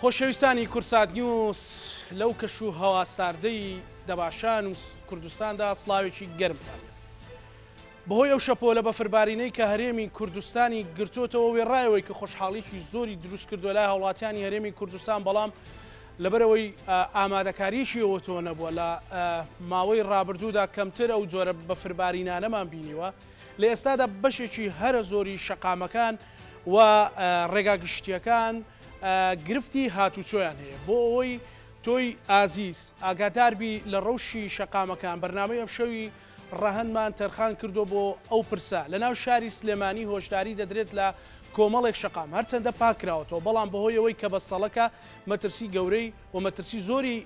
خۆشەویستانی کورسات نیوز لەو کەش و هەوا ساردەی دەباشان و کوردستاندا سڵاوێکی گەرمتان لێ. بەهۆی ئەو شەپۆلە بەفربارینەی کە هەرێمی کوردستانی گرتۆتەوە وێڕایەوەی کە خۆشحاڵیکی زۆری دروست کردووە لای هاوڵاتیانی هەرێمی کوردستان بەڵام لەبەرئەوەی ئامادەکارییەکی ئەوتۆ نەبووە لە ماوەی ڕابردوودا کەمتر ئەو جۆرە بەفربارینانەمان بینیوە لە ئێستادا بەشێکی هەرە زۆری شەقامەکان و ڕێگا گشتیەکان گرفتی هاتوچۆیان هەیە بۆ ئەوەی تۆی ئازیز ئاگاداربی لە ڕەوشی شەقامەکان بەرنامەی ئەمشەوی ڕەهەندمان تەرخان کردووە بۆ ئەو پرسە. لەناو شاری سلێمانی هۆشداری دەدرێت لە کۆمەڵێک شەقام، هەرچەندە پاککراوەتەوە، بەڵام بەهۆی ئەوەی کە بەستەڵەکە مەترسی گەورەی و مەترسی زۆری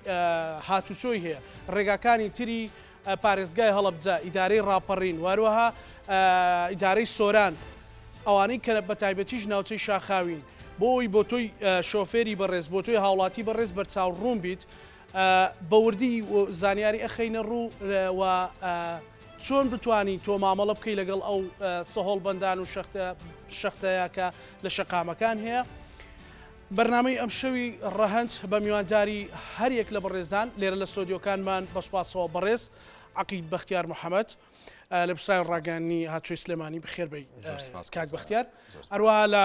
هاتوچۆی هەیە، ڕێگاکانی تری پارێزگای هەڵەبجە، ئیدارەی ڕاپەڕین و هەروەها ئیدارەی سۆران، ئەوانەی کە بەتایبەتیش ناوچەی شاخاوین، بۆ ئەوەی بۆ تۆی شۆفێری بەڕێز، بۆ تۆی هاوڵاتی بەڕێز بەرچاوڕوون بیت، بە وردی زانیاری ئەخەینە ڕوو و چۆن بتانی تۆ مامەڵە بکەی لەگەڵ ئەو سەهۆڵ بەندان و شەختەیە کە لە شەقامەکان هەیە. بەرنامەی ئەمشەوی ڕەهەند بە میوانداری هەریەک لە بەڕێزان لێرە لە ستۆدیۆکانمان بە سوپاسەوە بەڕێز عەقید بەختیار محەمەد لە پرسراوی ڕاگەیاندنی هاتوچۆی سلێمانی بەخێربێی کاک بەختیار هەروەها لە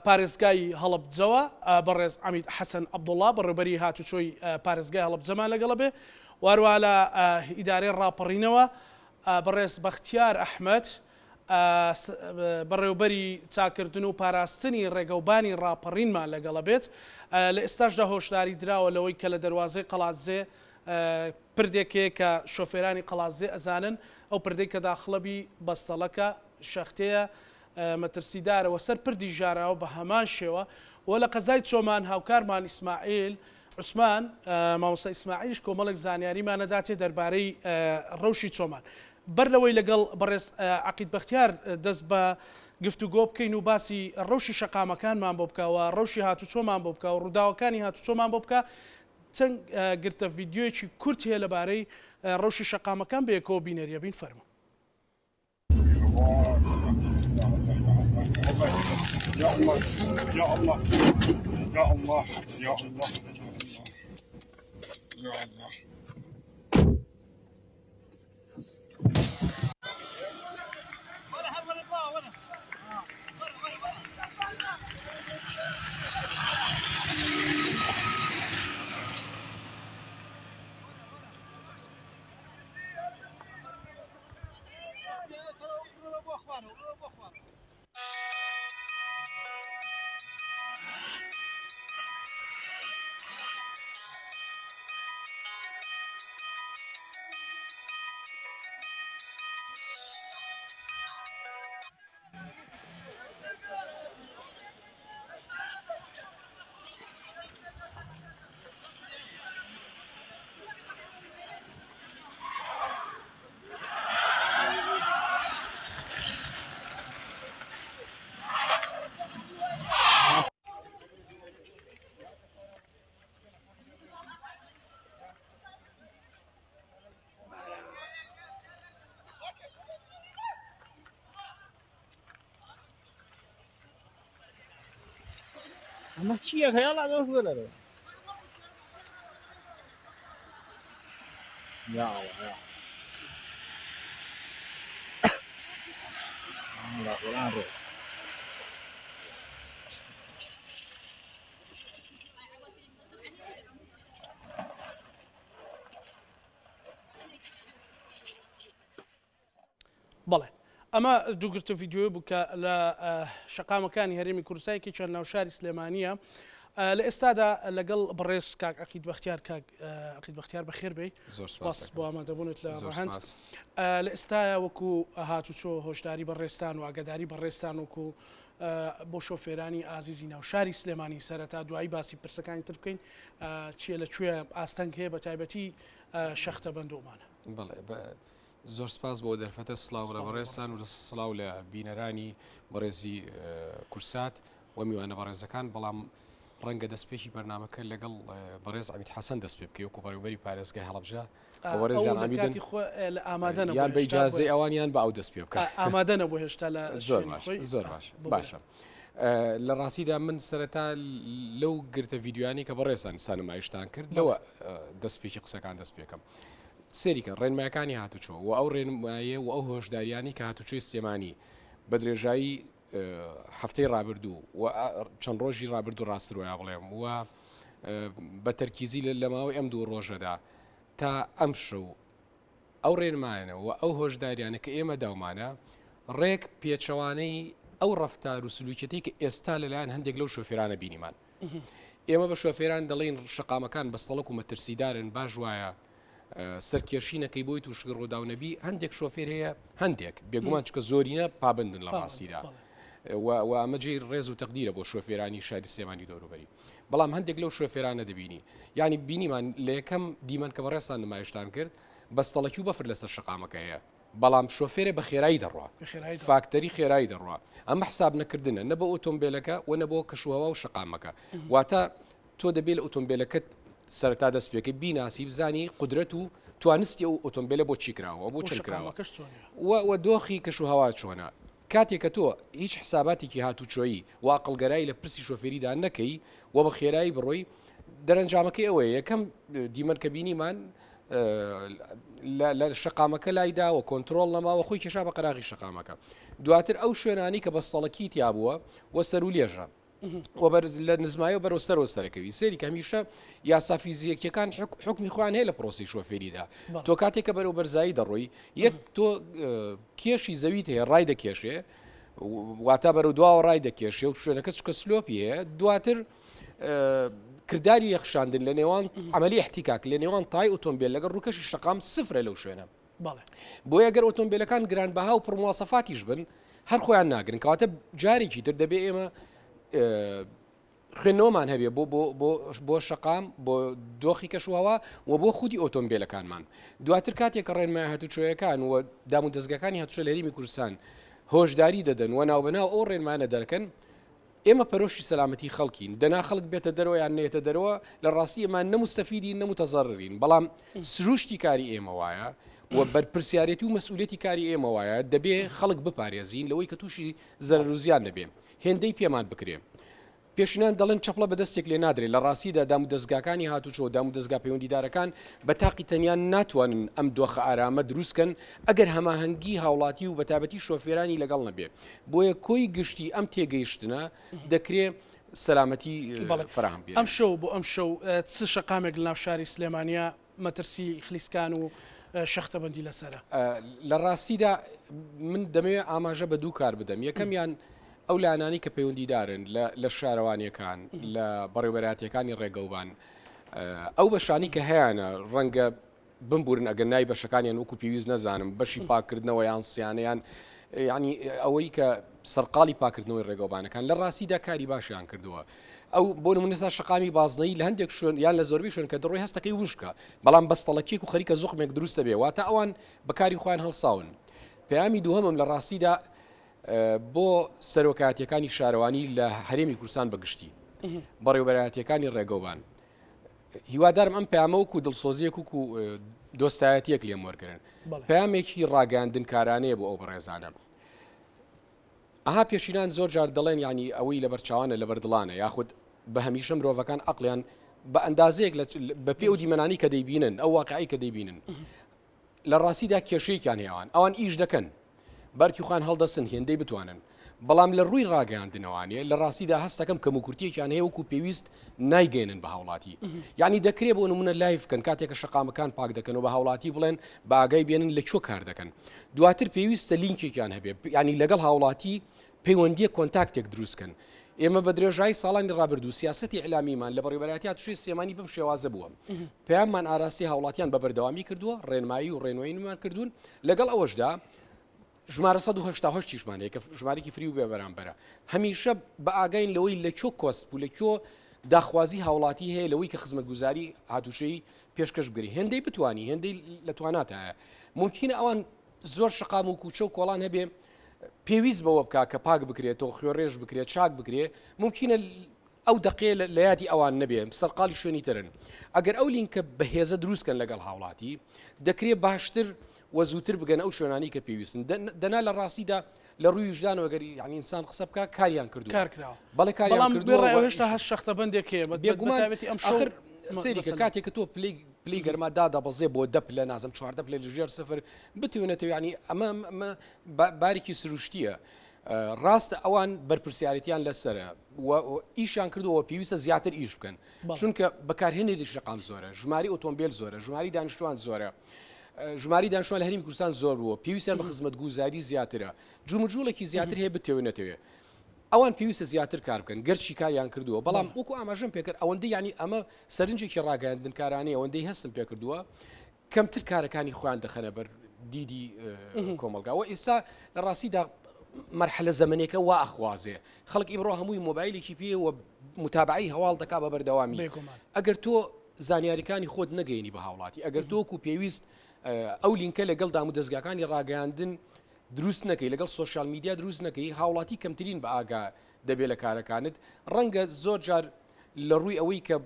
پارێزگای هەڵەبجەوە بەڕێز عەمید حەسەن عەبدوڵا بەڕێوبەری هاتوچۆی پارێزگای هەڵەبجەمان لەگەڵە بێ و هەروەها لە ئیدارەی ڕاپەڕینەوە بەڕێز بەختیار ئەحمەد بەڕێوبەری چاکردن و پاراستنی ڕێگەوبانی ڕاپەڕینمان لەگەڵە بێت لە ئێستاشدا هۆشداری دراوە لەوەی کە لە دەروازەی قەڵادزێ پردێک هەیە کە شۆفێرانی قەڵادزێ ئەزانن ئەو پردەی کە داخڵەبی بەستەڵەکە شەختەیە مەترسیدارە و سەر پردی ژاراوە بە هەمان شێوە و لە قەزای چۆمان هاوکارمان ئیسماعیل عوسمان مامۆستا ئیسماعیلیش کۆمەڵێک زانیاریمان ئەداتێ دەربارەی ڕەوشی چۆمان. بەر لەوەی لەگەڵ بەڕێز عەقید بەختیار دەست بە گفتوگۆ بکەین و باسی ڕەوشی شەقامەکانمان بۆ بکا و ڕەوشی هاتوچۆمان بۆ بکا و ڕووداوەکانی هاتوچۆمان بۆ بکا چەند گرتە ڤیدیۆیەکی کورت هەیە لەبارەی ڕەوشی شەقامەکان بەیەکەوە بینەریە بین فەرموو. ئەمە چییە هەیەڵا بەس لەرەوە یا الله یا الله قرآن بەڵێ ئەمە دوو گرتە ڤیدیۆیە بوو کە لە شەقامەکانی هەرێمی کوردستان یەکێکیان ناو شاری سلێمانییە لە ئێستادا لەگەڵ بەڕێز کاک عەقید بەختیار کاک عەقید بەختیار بەخێر بێی زۆر سپاس سپاس بۆ ئامادەبوونت لە زۆر ڕەهەند سپاس. لە ئێستایا وەکو هاتوچۆ هۆشداری بەڕێزتان و ئاگاداری بەڕێزتان وەکو بۆ شۆفێرانی ئازیزی ناو شاری سلێمانی سەرەتا دوایی باسی پرسەکانی تر بکەین چییە لە کوێ ئاستەنگ هەیە بە تایبەتی شەختە بەند و ئەمانە. بەڵێ زۆر سپاس بۆ دەرفەتە سڵاو لە بەڕێزتان و سڵاو لە بینەرانی بەڕێزی کورسات و میوانە بەڕێزەکان بەڵام ڕەنگە دەستپێکی بەرنامەکە لەگەڵ بەڕێز عەمید حەسەن دەست پێ بکەی وەکو بەڕێوەبەری پارێزگای هەڵەبجە بەڕێزیان عەمیدن ئامادە یان بە ئیجازەی ئەوان یان بە ئەو دەست پێ بکە ئامادە نەبوو هێشتا لە زۆر باش زۆر باش باشە. لە ڕاستیدا من سەرەتا لەو گرتە ڤیدیۆیانەی کە بەڕێزتان ئێستا نمایشتان کرد لەوە دەستپێکی قسەکان دەست پێکەم. سەیری کە ڕێنمایەکانی هاتوچۆ و ئەو ڕێنمایە و ئەو هۆشداریانی کە هاتوچۆی سلێمانی بە درێژایی هەفتەی ڕابردوو و چەند ڕۆژی ڕابردوو ڕاستتر وایە بڵێم و بە تەرکیزی لە ماوەی ئەم دوو ڕۆژەدا تا ئەمشەو ئەو ڕێنمایانە و ئەو هۆشداریانە کە ئێمە داومانە ڕێک پێچەوانەی ئەو ڕەفتار و سلوکیەتەی کە ئێستا لەلایەن هەندێک لەو شۆفێرانە بینیمان. ئێمە بە شۆفێران دەڵێین شەقامەکان بەستەڵەک و مەترسیدارن باش وایە سەرکێشی نەکەی بۆی تووشی ڕووداو نەبی هەندێک شۆفێر هەیە هەندێک بێگومان چکە زۆرینە پابندن لە ڕاستیدا و ئەمە جێی ڕێز و تەقدیرە بۆ شۆفێرانی شاری سلێمانی دەوروبەری بەڵام هەندێک لەو شۆفێرانە دەبینی یعنی بینیمان لە یەکەم دیمەن کە بەڕێزتان نمایشتان کرد بەستەڵەکی و بەفر لەسەر شەقامەکە هەیە بەڵام شۆفێرێ بە خێرایی دەڕوا فاکتەری خێرایی دەڕوا ئەمە حساب نەکردنە نە بۆ ئۆتۆمبیلەکە و نە بۆ کەشوهەوا و شەقامەکە واتە تۆ دەبێت لە ئۆتۆمبیلەکەت سەرەتا دەست پێکەی بیناسی بزانی قودرەت و توانستی ئەو ئۆتۆمبیلە بۆ چی کراوە بۆ چەند کراوە و دۆخی کەشوهەوا چۆنە کاتێک کە تۆ هیچ حساباتێکی هاتوچۆیی و ئەقڵگەرایی لە پرسی شۆفێریدا نەکەی و بە خێرایی بڕۆی دەرەنجامەکەی ئەوەیە یەکەم دیمەن کە بینیمان لە شەقامەکە لایدا و کۆنترۆڵ نەماوە خۆی کێشا بە قەراغی شەقامەکە دواتر ئەو شوێنانی کە بەستەڵەکی تیا بووە و سەرولێژە و بەرز لە نزمایەوە بەرەو سەرەوە سەرەکەوی سەیری کە هەمیشە یاسا فیزیەکیەکان حکمی خۆیان هەیە لە پرۆسی شۆفێریدا تۆ کاتێک کە بەرەو بەرزایی دەڕۆی یەک تۆ کێشی زەویت هەیە ڕای دەکێشێ واتە بەرەو دواوە ڕای دەکێشێ و شوێنەکە چکە slope ی هەیە دواتر کرداری یەخشاندن لە نێوان عملی احتکاک لە نێوان تای ئۆتۆمبیل لەگەڵ ڕووکەشی شەقام سفرە لەو شوێنە بۆیە گەر ئۆتۆمبیلەکان گرانبەها و پڕمواسەفاتیش بن هەر خۆیان ناگرن کەواتە جارێکی تر دەبێ ئێمە خوێندنەوەمان هەبێ بۆ بۆ بۆ بۆ شەقام بۆ دۆخی کەشوهەوا و بۆ خودی ئۆتۆمبیلەکانمان دواتر کاتێک کە ڕێنمایە هاتوچۆیەکان و دام و دەستگاکانی هاتوچۆ لە هەرێمی کوردستان هۆشداری دەدەن و ناوبەناو ئەو ڕێنمانە دەرکەن ئێمە پەرۆشی سەلامەتی خەڵکین، دەنا خەڵک بێتە دەرەوە یان نەیەتە دەرەوە، لە ڕاستی ئێمە نە موستەفیدین نە موتەزەڕرین، بەڵام سروشتی کاری ئێمە وایە و بەرپرسیارێتی و مەسئولیەتی کاری ئێمە وایە دەبێ خەڵک بپارێزین لەوەی کە تووشی زەرەر و زیان نەبێ هێندەی پێمان بکرێ. پێشینان دەڵێن چەپڵە بە دەستێک لێ نادرێ، لە ڕاستیدا دامودەزگاکانی هاتوچۆ و دامودەزگا پەیوەندیدارەکان بە تاقی تەنیا ناتوانن ئەم دۆخە ئارامە دروست کەن ئەگەر هەماهەنگی هاوڵاتی و بەتایبەتی شۆفێرانی لەگەڵ نەبێ. بۆیە کۆی گشتی ئەم تێگەیشتنە دەکرێ سەلامەتی فەراهەم بێنێ. ئەمشەو بۆ ئەمشەو چ شەقامێک لەناو شاری سلێمانییە مەترسی خلیسکان و شەختەبەندی لەسەرە؟ لە ڕاستیدا من دەمەوێت ئاماژە بە دوو کار بدەم، یەکەمیان ئەو لایەنانەی کە پەیوەندیدارن لە شارەوانییەکان، لە بەڕێوەبەرایەتییەکانی ڕێگەوبان، ئەو بەشانەی کە هەیانە ڕەنگە بمبورن ئەگەر ناوی بەشەکانیان وەکو پێویست نەزانم، بەشی پاککردنەوە یان سیانە یان یانی ئەوەی کە سەرقاڵی پاکردنەوەی ڕێگەوبانەکان لە ڕاستیدا کاری باشیان کردووە. ئەو بۆ نمونە سا شەقامی بازنەیی لە هەندێک شوێن یان لە زۆربەی شوێن کە دەڕۆی هەستەکەی وشکە بەڵام بەستەڵەکیەک و خەریکە زوقمێک دروست دەبێ واتە ئەوان بەکاری خۆیان هەڵساون. پەیامی دووهەمم لە ڕاستیدا بۆ سەرۆکایەتیەکانی شارەوانی لە هەرێمی کوردستان بە گشتی بەڕێوبەرایەتیەکانی ڕێگەوبان هیوادارم ئەم پەیامە وەکو دڵسۆزیەک وەکو دۆستایەتیەک لێم وەرگن پەیامێکی ڕاگەیاندنکارانەیە بۆ ئەو بەڕێزانە ئەها پێشینان زۆر جار دەڵێن یعنی ئەوەی لەبەر چاوانە لەبەر دڵانە یاخود بە هەمیشە مرۆڤەکان عقلیان بە ئەندازەیەک بە پێ و دیمەنانی کە دەیبینن ئەو واقعی کە دەیبینن لە ڕاستیدا کێشەیەکیان هەیە ئەوان ئەوان ئیش دەکەن بەرکی خۆیان هەڵدەستن هێندەی بتوانن بەڵام لە ڕووی ڕاگەیاندنەوانێ لە ڕاستیدا هەستەکەم کەموکورتیەکیان هەیە وەکو پێویست نایگەێنن بە هاوڵاتی یعنی دەکرێ بۆ نمونە live بکەن کاتێک کە شەقامەکان پاک دەکەن و بە هاوڵاتی بڵێن بە ئاگای بێنن لە کوێ کار دەکەن دواتر پێویستە لینکێکیان هەبێ یعنی لەگەڵ هاوڵاتی پەیوەندیە contact ێک دروست کەن. ئێمە بە درێژایی ساڵانی ڕابردوو سیاسەتی ئیعلامیمان لە بەڕێوەبەرایەتی هاتوچۆی سلێمانی بەم شێوازە بووە. پەیاممان ئاراستەی هاوڵاتیان بە بەردەوامی کردووە، ڕێنمایی و ڕێنوێنیمان کردوون، لەگەڵ ئەوەشدا ژمارە 188 یشمان هەیە کە ژمارەیەکی free و بێ بەرامبەرە. هەمیشە بە ئاگاین لەوەی لە کوێ کۆسپ و لە کوێ داخوازی هاوڵاتی هەیە لەوەی کە خزمەتگوزاری هاتوچۆی پێشکەش بکرێ. هێندەی بتوانی، هێندەی لە تواناتایە. مومکینە ئەوان زۆر شەقام و کوچە و کۆڵان هەبێ پێویست بەوە بکا کە پاک بکرێتەوە خوێڕێژ بکرێت چاک بکرێ ممکنە ئەو دەقەیە لە یادی ئەوان نەبێ سەرقاڵی شوێنی ترن ئەگەر ئەو لینکە بەهێزە دروستکەن لەگەڵ هاوڵاتی دەکرێ باشتر و زووتر بگەن ئەو شوێنانی کە پێویستن دەنا لە ڕاستیدا لە ڕووی ویژدانەوە گەر یعنی ئینسان قسە بکا کاریان کردووە کار کراوە بەڵێ کاریان بەڵام کردووە وێڕای و ئەوە هێشتا ئیش هەر شەختە بەندێک هەیە بە بێگومان تایبەتی ئەم شەو ئاخر سەیری کە مەسەلەن کاتێک کە تۆ پلەی پلەی گەرما دادەبەزێ بۆ دە پلە نازم 14 پلە لە ژێر سفر بتوێنێتەوە یعنی ئەمە ئەمە بارێکی سروشتییە ڕاستە ئەوان بەرپرسیارێتیان لەسەرە و ئیشیان کردووە پێویستە زیاتر ئیش بکەن چونکە بەکارهێنەری شەقام زۆرە ژماری ئۆتۆمبیل زۆرە ژماری دانیشتوان زۆرە ژماری دانیشتوان لە هەرێمی کوردستان زۆر بووە پێویستیان بە خزمەتگوزاری زیاترە جموجوڵێکی زیاتر هەیە بتەوێ نەتەوێ ئەوان پێویستە زیاتر کار بکەن گەرچی کاریان کردووە بەڵام وەکو ئاماژەم پێکرد ئەوەندە ینی ئەمە سەرنجێکی ڕاگەیاندنکارانی ئەوەندەی هەستم پێکردووە کەمتر کارەکانی خۆیان دەخەنە بەر دیدی کۆمەڵگا و ئێستا لە ڕاستیدا مەرحەلە زەمەنێکە وا ئەخوازێ خەڵک ئیمڕۆ هەمووی مۆبایلێکی پێ و متابعەی هەواڵ دەکا بە بەردەوامی ئەگەر تۆ زانیاریەکانی خۆت نەگەینی بە هاوڵاتی ئەگەر تۆکو پێویست ئەو لینکە لەگەڵ دام و دەستگاکانی ڕاگەیاندن دروست نەکەی لەگەڵ سۆشیال میدیا دروست نەکەی هاوڵاتی کەمترین بە ئاگا دەبێت لە کارەکانت ڕەنگە زۆر جار لە ڕووی ئەوەی کە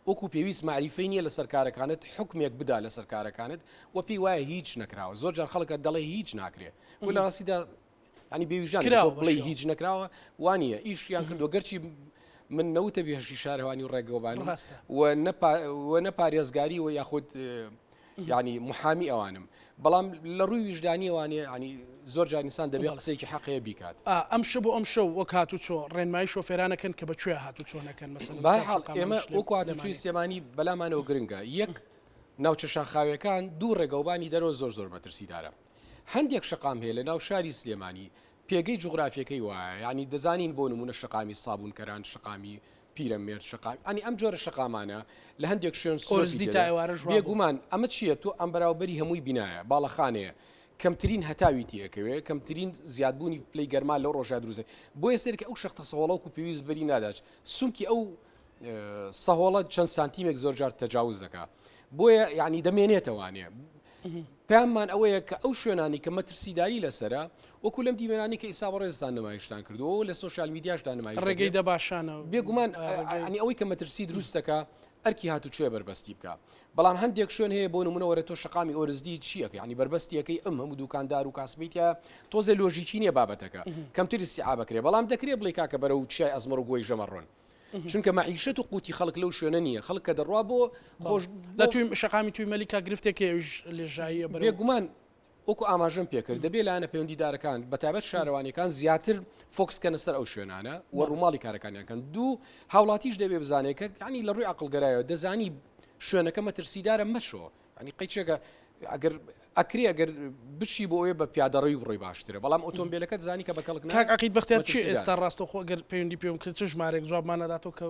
وەکو پێویست مەعریفەی نیە لەسەر کارەکانت حوکمێک بدا لەسەر کارەکانت و پێی وایە هیچ نەکراوە زۆر جار خەڵکە دەڵێ هیچ ناکرێ و لە ڕاستیدا ینی بێویژان بڵێ هیچ نەکراوە وانە ئیشیان کردو گەرچی من نەوتە بێژی شارەوانی و ڕێگەوبان و نە پارێزگاری و یاخود یانی محامی ئەوانم بەڵام لە ڕووی ویژدانیەوانێ ینی زۆر جار ئینسان دەبێت قسەیەکی حەقەیە بیکات. ئا ئەمشە بۆ ئەمشەو وەک هاتوچۆ ڕێنمایی شۆفێرانەکەن کە بە کوێ هاتوچۆ نەکەن مەسەلەن لە بەهەرحاڵ شەقامە ئێمە شلێ وەکو هاتوچۆی سلێمانی. سلێمانی بەلامانەوە گرنگە یەک ناوچە شاخاویەکان دوو ڕێگەوبانی دەرەوە زۆر زۆر مەترسیدارە هەندێک شەقام هەیە لە ناو شاری سلێمانی پێگەی جوغرافیەکەی وایە یانی دەزانین بۆ نمونە شەقامی سابونکەران شەقامی پیرەمێرد شەقام ینی ئەم جۆرە شەقامانە لە هەندێک شوێن سنۆپی ئۆرزدی تا تێدا ئێوارەش وا بوو. بێگومان ئەمە چییە تۆ ئەم بەراوبەری هەمووی بینایە باڵەخانەیە کەمترین هەتاوی تێکەوێ کەمترین زیادبوونی پلەی گەرما لەو ڕۆژە دروست دەبێت. بۆیە سەیرکە ئەو شەختە سەهۆڵە وەکو پێویست بەری نادات سمکی ئەو سەهۆڵە چەند سانتیمێک زۆر جار تەجاوز دەکا بۆیە یعنی دەمێنێتەوانێ پەیاممان ئەوەیە کە ئەو شوێنانی کە مەترسیداری لەسەرە وەکو لەم دیمەنانی کە ئیسا بەڕێزتان نمایشتان کردووە و لە سۆشیال میدیاشدا نمایش ڕێگەی دەباشانە بێگومان ینی ئەوەی کە مەترسی دروست دەکا ئەرکی هاتوچۆیە بەربەستی بکە بەڵام هەندێک شوێن هەیە بۆ نمونە وەرە تۆ شقامی ئۆرزدی چیەکە ینی بەربەستیەکەی ئەم هەموو دوکاندار و کاسبیتە تۆزێ لۆژیکی نییە بابەتەکە کەمتر ئیستیعابەکرێ بەڵام دەکرێ بڵێ کاکە بەرەو چیای ئەزمەڕ و گۆی ژەمەڕۆن چونکە مەعیشەت و قوتی خەڵک لەو شوێنە نییە خەڵک کە دەڕوا بۆ خۆش لە توی شەقامی توی مەلیکا گرفتێک هەیە ئەویش لێژاییە بەرەو بێگومان وەکو ئاماژەم پێکرد دەبێ لایەنە پەیوەندیدارەکان بە تایبەت شارەوانیەکان زیاتر فۆکس کەنە سەر ئەو شوێنانە و ڕووماڵی کارەکانیان کەن دوو هاوڵاتیش دەبێ بزانێت کە ینی لە ڕووی عەقڵگەرایەوە دەزانی شوێنەکە مەترسیدارە مەشۆ ینی قەیچێکە ئەگەر ئەکرێ ئەگەر بچی بۆ ئەوێ بە پیادەڕەوی بڕۆی باشترە بەڵام ئۆتۆمبیلەکەت زانی کە بە کەڵک کاک نایە عەقید بەختیار کێ مەترسیدارە. ئێستا ڕاستەوخۆ ئەگەر پەیوەندی پێوم کرد چ ژمارەیەک جوابمان ئەداتەوە کە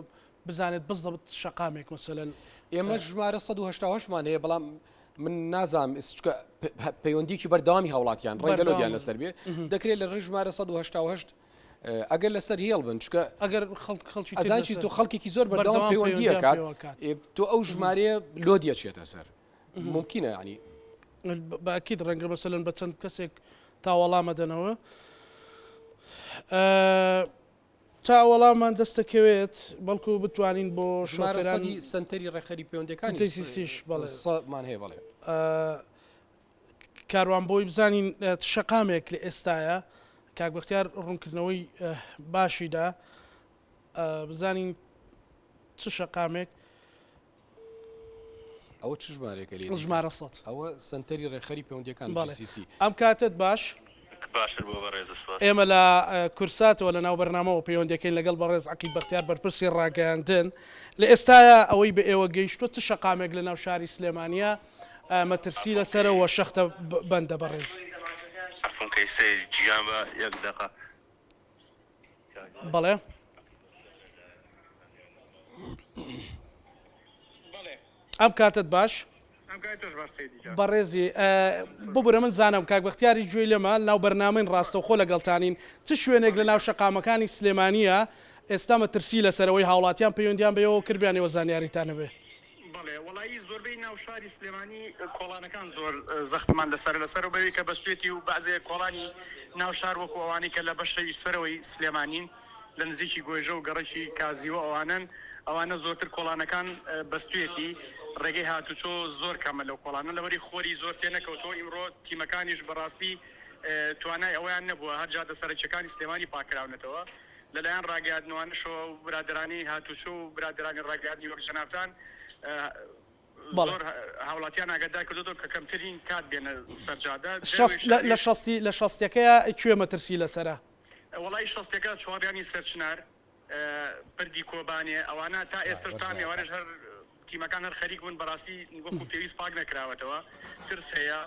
بزانێت بزەبت شەقامێک مەسەلەن ئێمە ژمارە 188 مان هەیە بەڵام من نازانم ئێستا چونکە پەیوەندیکی بەردەوامی هاوڵاتیان ڕەنگە لۆدیان بەردەوام لەسەر بێ دەکرێت لە ڕێی ژمارە 188 ئەگەر لەسەر هێڵ بن چونکە ئەگەر خەڵک خەڵکی تر ئەزانچی لەسەر تۆ خەڵکێکی زۆر بەردەوام بەردەوام پەیوەندی پەیوەندیان ئەکات پێوە ئەکات. تۆ ئەو ژمارەیە لۆدی ئەچێتە سەر مومکینە یانی. بە ئەکید ڕەنگە مەسەلەن بە چەند کەسێک تا وەڵامەدەنەوە تا وەڵامان دەستەکەوێت بەڵکو بتوانین بۆ ژمارە شۆفێران سەدی سەنتەری ڕێکخەری پەیوەندیەکانی JCC-ش بەڵێ. سەمان هەیە بەڵێ. کاروان بۆی بزانین چ شەقامێک لە ئێستاە کاک بەختیار ڕوونکردنەوەی باشیدا بزانین چ شەقامێک ئەوە چ ژمارەیەکە لێ ژمارە سەد. ئەوە سەنتەری ڕێکخەری پەیوەندیەکان بەڵێ GCC. ئەم کاتەت باش. باشتر بۆ بەڕێزت سوپاس. ئێمە لە کورساتەوە لە ناو بەرنامەوە پەیوەندیەکەین لەگەڵ بەڕێز عەقید بەختیار بەرپرسی ڕاگەیاندن. لە ئێستایا ئەوەی بە ئێوە گەیشتووە چ شەقامێک لە ناو شاری سلێمانیە مەترسی لەسەرە و شەختە بەندە بەڕێز؟ عەفوم کەی سەیر گیان بە یەک دەقە. بەڵێ. ئەم کاتت باش بەڕێزی ببورە من زانم کاک بەختیاری گوێی لێمە ناو بەرنامەین ڕاستەوخۆ لەگەڵتانین چ شوێنێک لە ناو شەقامەکانی سلێمانیە ئێستا مەترسی لەسەرەوەی هاوڵاتیان پەیوەندیان بەیەوە کردبیان ئێوە زانیاریتان هەبێ. بەڵێ وەڵایی زۆربەی ناو شاری سلێمانی کۆڵانەکان زۆر زەختمان لەسەرە لەسەر بەوەی کە بەستوێتی و بەعزێ کۆڵانی ناو شار وەکو ئەوانەی کە لە بەشەوی سەرەوەی سلێمانین لە نزیکی گۆیژە و گەڕەکی کازیوە ئەوانەن ئەوانە زۆرتر کۆڵانەکان بەستوێتی. ڕێگەی هاتوچۆ زۆر کەمە لەو کۆڵانە لەبەری خۆری زۆر تێ نەکەوتووە ئیمڕۆ تیمەکانیش بەڕاستی توانای ئەوەیان نەبووە هەر جادە سەرەکیەکانی سلێمانی پاککراونەتەوە لەلایەن ڕاگەیاندنوانشەوە و برادەرانی هاتوچۆ و برادەرانی ڕاگەیاندنی وەک جەنابتان زۆر هاوڵاتیان ئاگادار کردۆتەوە کە کەمترین کات بێنە سەر جادە. لە شەستی لە شەستیەکەیا کوێ مەترسی لەسەرە؟ وەڵایی شەستیەکە چواڕیانی سەرچنار پردی کۆبانێ ئەوانە تا ئێستەش تا ئێوارەش هەر تیمەکان هەر خەریک بوون بەڕاستی وەکو پێویست پاک نەکراوەتەوە ترس هەیە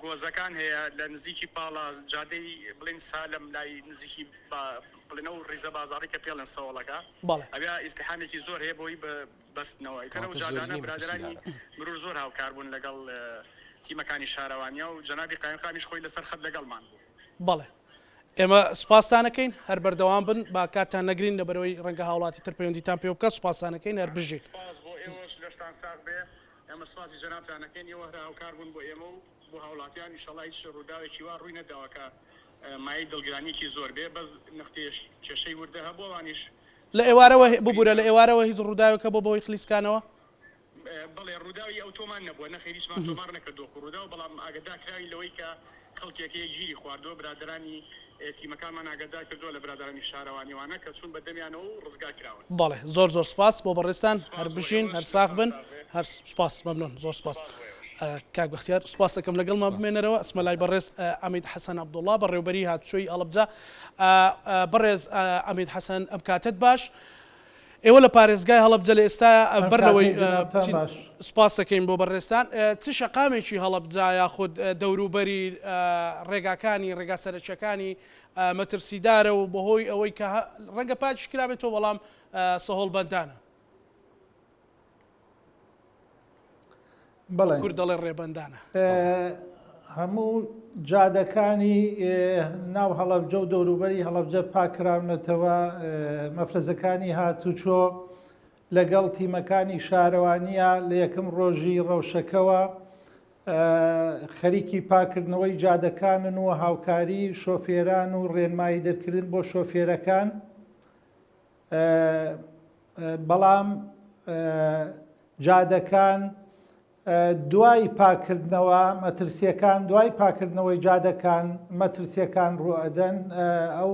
گۆزەکان هەیە لە نزیکی پاڵە جادەی بڵێن سالم لای نزیکی بڵێن ئەو ڕیزە بازاڕی کە پێڵێن سەوەڵەکە ئەویا ئیزدحامێکی زۆر هەیە بۆی بە بەستنەوە ئیتر ئەو جادانە برادەرانی مرور زۆر هاوکار بوون لەگەڵ تیمەکانی شارەوانیا و جەنابی قایمقامیش خۆی لەسەر خەت لەگەڵمان بوو. بەڵێ ئێمە سوپاستان ئەکەین هەر بەردەوام بن با کاتتان نەگرین لەبەرئەوەی ڕەنگە هاوڵاتی تر پەیوەندیتان پێوە بکات سوپاستان ئەکەین هەر بژین. سوپاس بۆ ئێوەش لەشتان ساغ بێ ئێمە سوپاسی جەنابتان ئەکەین ئێوە هەر هاوکار بوون بۆ ئێمە و بۆ هاوڵاتیان ئیشەڵا هیچ ڕووداوێکی وا ڕووی نەداوە کە مایەی دڵگرانیەکی زۆر بێ بەس نەختێ کێشەی وردە هەبوو ئەوانیش لە ئێوارەوە ببورە لە ئێوارەوە هیچ ڕووداوێک هەبووە بەهۆی خلیسکانەوە؟ بەڵێ ڕووداوی ئەوتۆمان نەبووە، نەخێر هیچمان تۆمار نەکردووە وەکو ڕووداو، بەڵام ئاگەدار کراوین لەوەی کە خەڵکێک هەیە گیری خواردووە، برادەرانی تیمەکانمان ئاگەدار کردووە لە برادەرانی شارەوانی وانە کە چوون بە دەمیانەوە و ڕزگار کراون. بەڵێ زۆر زۆر سوپاس بۆ بەڕێزتان هەر سوپاس بۆ بژین ئێوەش هەر ساغ لەتان بن ساغ بێ. هەر سوپاس مەمنون زۆر سوپاس سوپاس بۆ ئێوەش. کاک بەختیار سوپاس دەکەم لەگەڵمان سوپاس بمێنەرەوە ئەچمە لای سوپاس. بەڕێز عەمید حەسەن عەبدوڵڵا بەڕێوبەری هاتوچۆی هەڵەبجە بەڕێز عەمید حەسەن ئەم کاتەت باش. ئێوە لە پارێزگای هەڵەبجە لە ئێستایا ئەم بەر لەوەی کاتەی جەنابتان بچین باش. سوپاس دەکەین بۆ بەڕێزتان چ شەقامێکی هەڵەبجە یاخود دەوروبەری ڕێگاکانی ڕێگا سەرەکیەکانی مەترسیدارە و بەهۆی ئەوەی کە ڕەنگە پاکیش کرابێتەوە بەڵام سەهۆڵبەندانە. بەڵێ. کورد دەڵێ ڕێبەندانە. هەموو جادەکانی ناو هەڵەبجە و دەوروبەری هەڵەبجە پاککراونەتەوە، مەفرەزەکانی هاتوچۆ لەگەڵ تیمەکانی شارەوانییە لە یەکەم ڕۆژی ڕەوشەکەوە خەریکی پاککردنەوەی جادەکانن و هاوکاری شۆفێران و ڕێنمایی دەرکردن بۆ شۆفێرەکان. بەڵام جادەکان دوای پاکردنەوە مەترسیەکان دوای پاکردنەوەی جادەکان مەترسیەکان ڕوئەدەن ئەو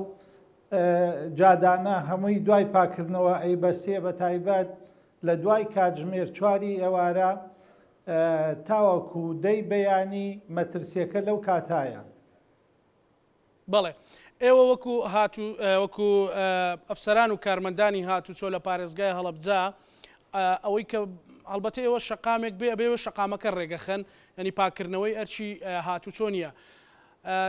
جادانە هەمووی دوای پاکردنەوە ئەی بەسێ بە تایبەت لە دوای کاتژمێر چواری ئێوارە تاوەکو دەی بەیانی مەترسیەکە لەو کاتایە. بەڵێ ئێوە وەکو هاتو وەکو ئەفسەران و کارمەندانی هاتوچۆ لە پارێزگای هەڵەبجە ئەوەی کە هەڵبەتە ئێوە شەقامێک بێ ئەبێ شەقامەکە ڕێگەخەن ینی پاکردنەوەی ئەرچی هاتوچۆ نییە